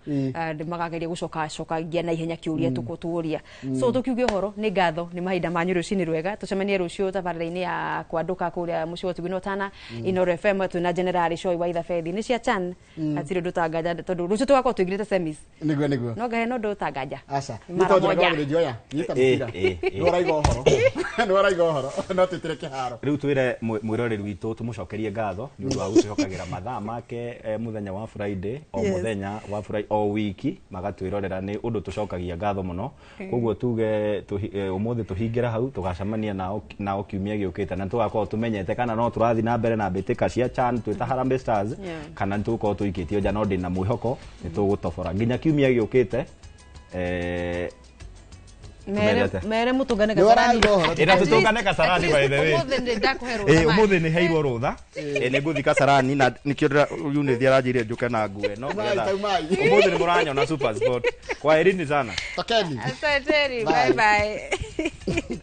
magageria gũcoka cokagia na ihenya kĩũria tũkũtũria so tũkiuge ũhoro nĩ ngatho nĩ mahinda manyu rũcinĩ rwega tũcemanie rũciũ tabarĩra-inĩ ya kwandũka kũrĩa mũciĩ wa Ũtugi na Ũtana Inooro FM twĩna General Shoi wa Ithabethi nĩ cia Chan hatirĩ ũndũ tanganja tondũ rũciũ tũgakorwo tũingĩrĩte semis Nĩguo nĩguo. No ngahe no ũndũ tanganja Aca Mara nĩ tondũ moja. Njoroge wa Gĩthĩnji oya nyita mũbira eh. nĩ ũraiga ũhoro. Nĩ waraiga ũhoro no twĩtĩre kĩharo. Rĩu twĩre mwĩroreri witũ tũmũcokerie ngatho nĩ ũndũ wa gũtwĩhokagĩra mathaa make mũthenya wa Friday o mũthenya wa Friday o wiki magatwĩrorera, nĩ ũndũ tũcokagia ngatho mũno. Koguo tuge ũmũthĩ tũhingĩra hau, tũgacemania nao kiumia gĩũkĩte na tũgakorwo tũmenyete kana no tũrathiĩ na mbere na mbĩtĩka cia CHAN twĩta Harambee Stars kana nĩ tũgũkorwo tũikĩtio nja, no ndĩna mwĩhoko nĩ tũgũtobora nginya kiumia gĩũkĩte. Mere. Tumerete. Mere mũtũngane Nĩ Kasarani. waraiga ũhoro. Ĩna tũtũngane Kasarani, by the way. Ũmũthĩ nĩ ndakũhe rũtha. Ũmũthĩ nĩ heirwo rũtha. Nĩ ngũthiĩ Kasarani na nĩkĩo Unity aranjĩire njũke na nguo ĩno Umai, nĩgetha- ta umai. Ũmũthĩ nĩ mũranyona Super Sport. Kwaherini sana. Tokeni. Asanteni. Bye. Bye bye.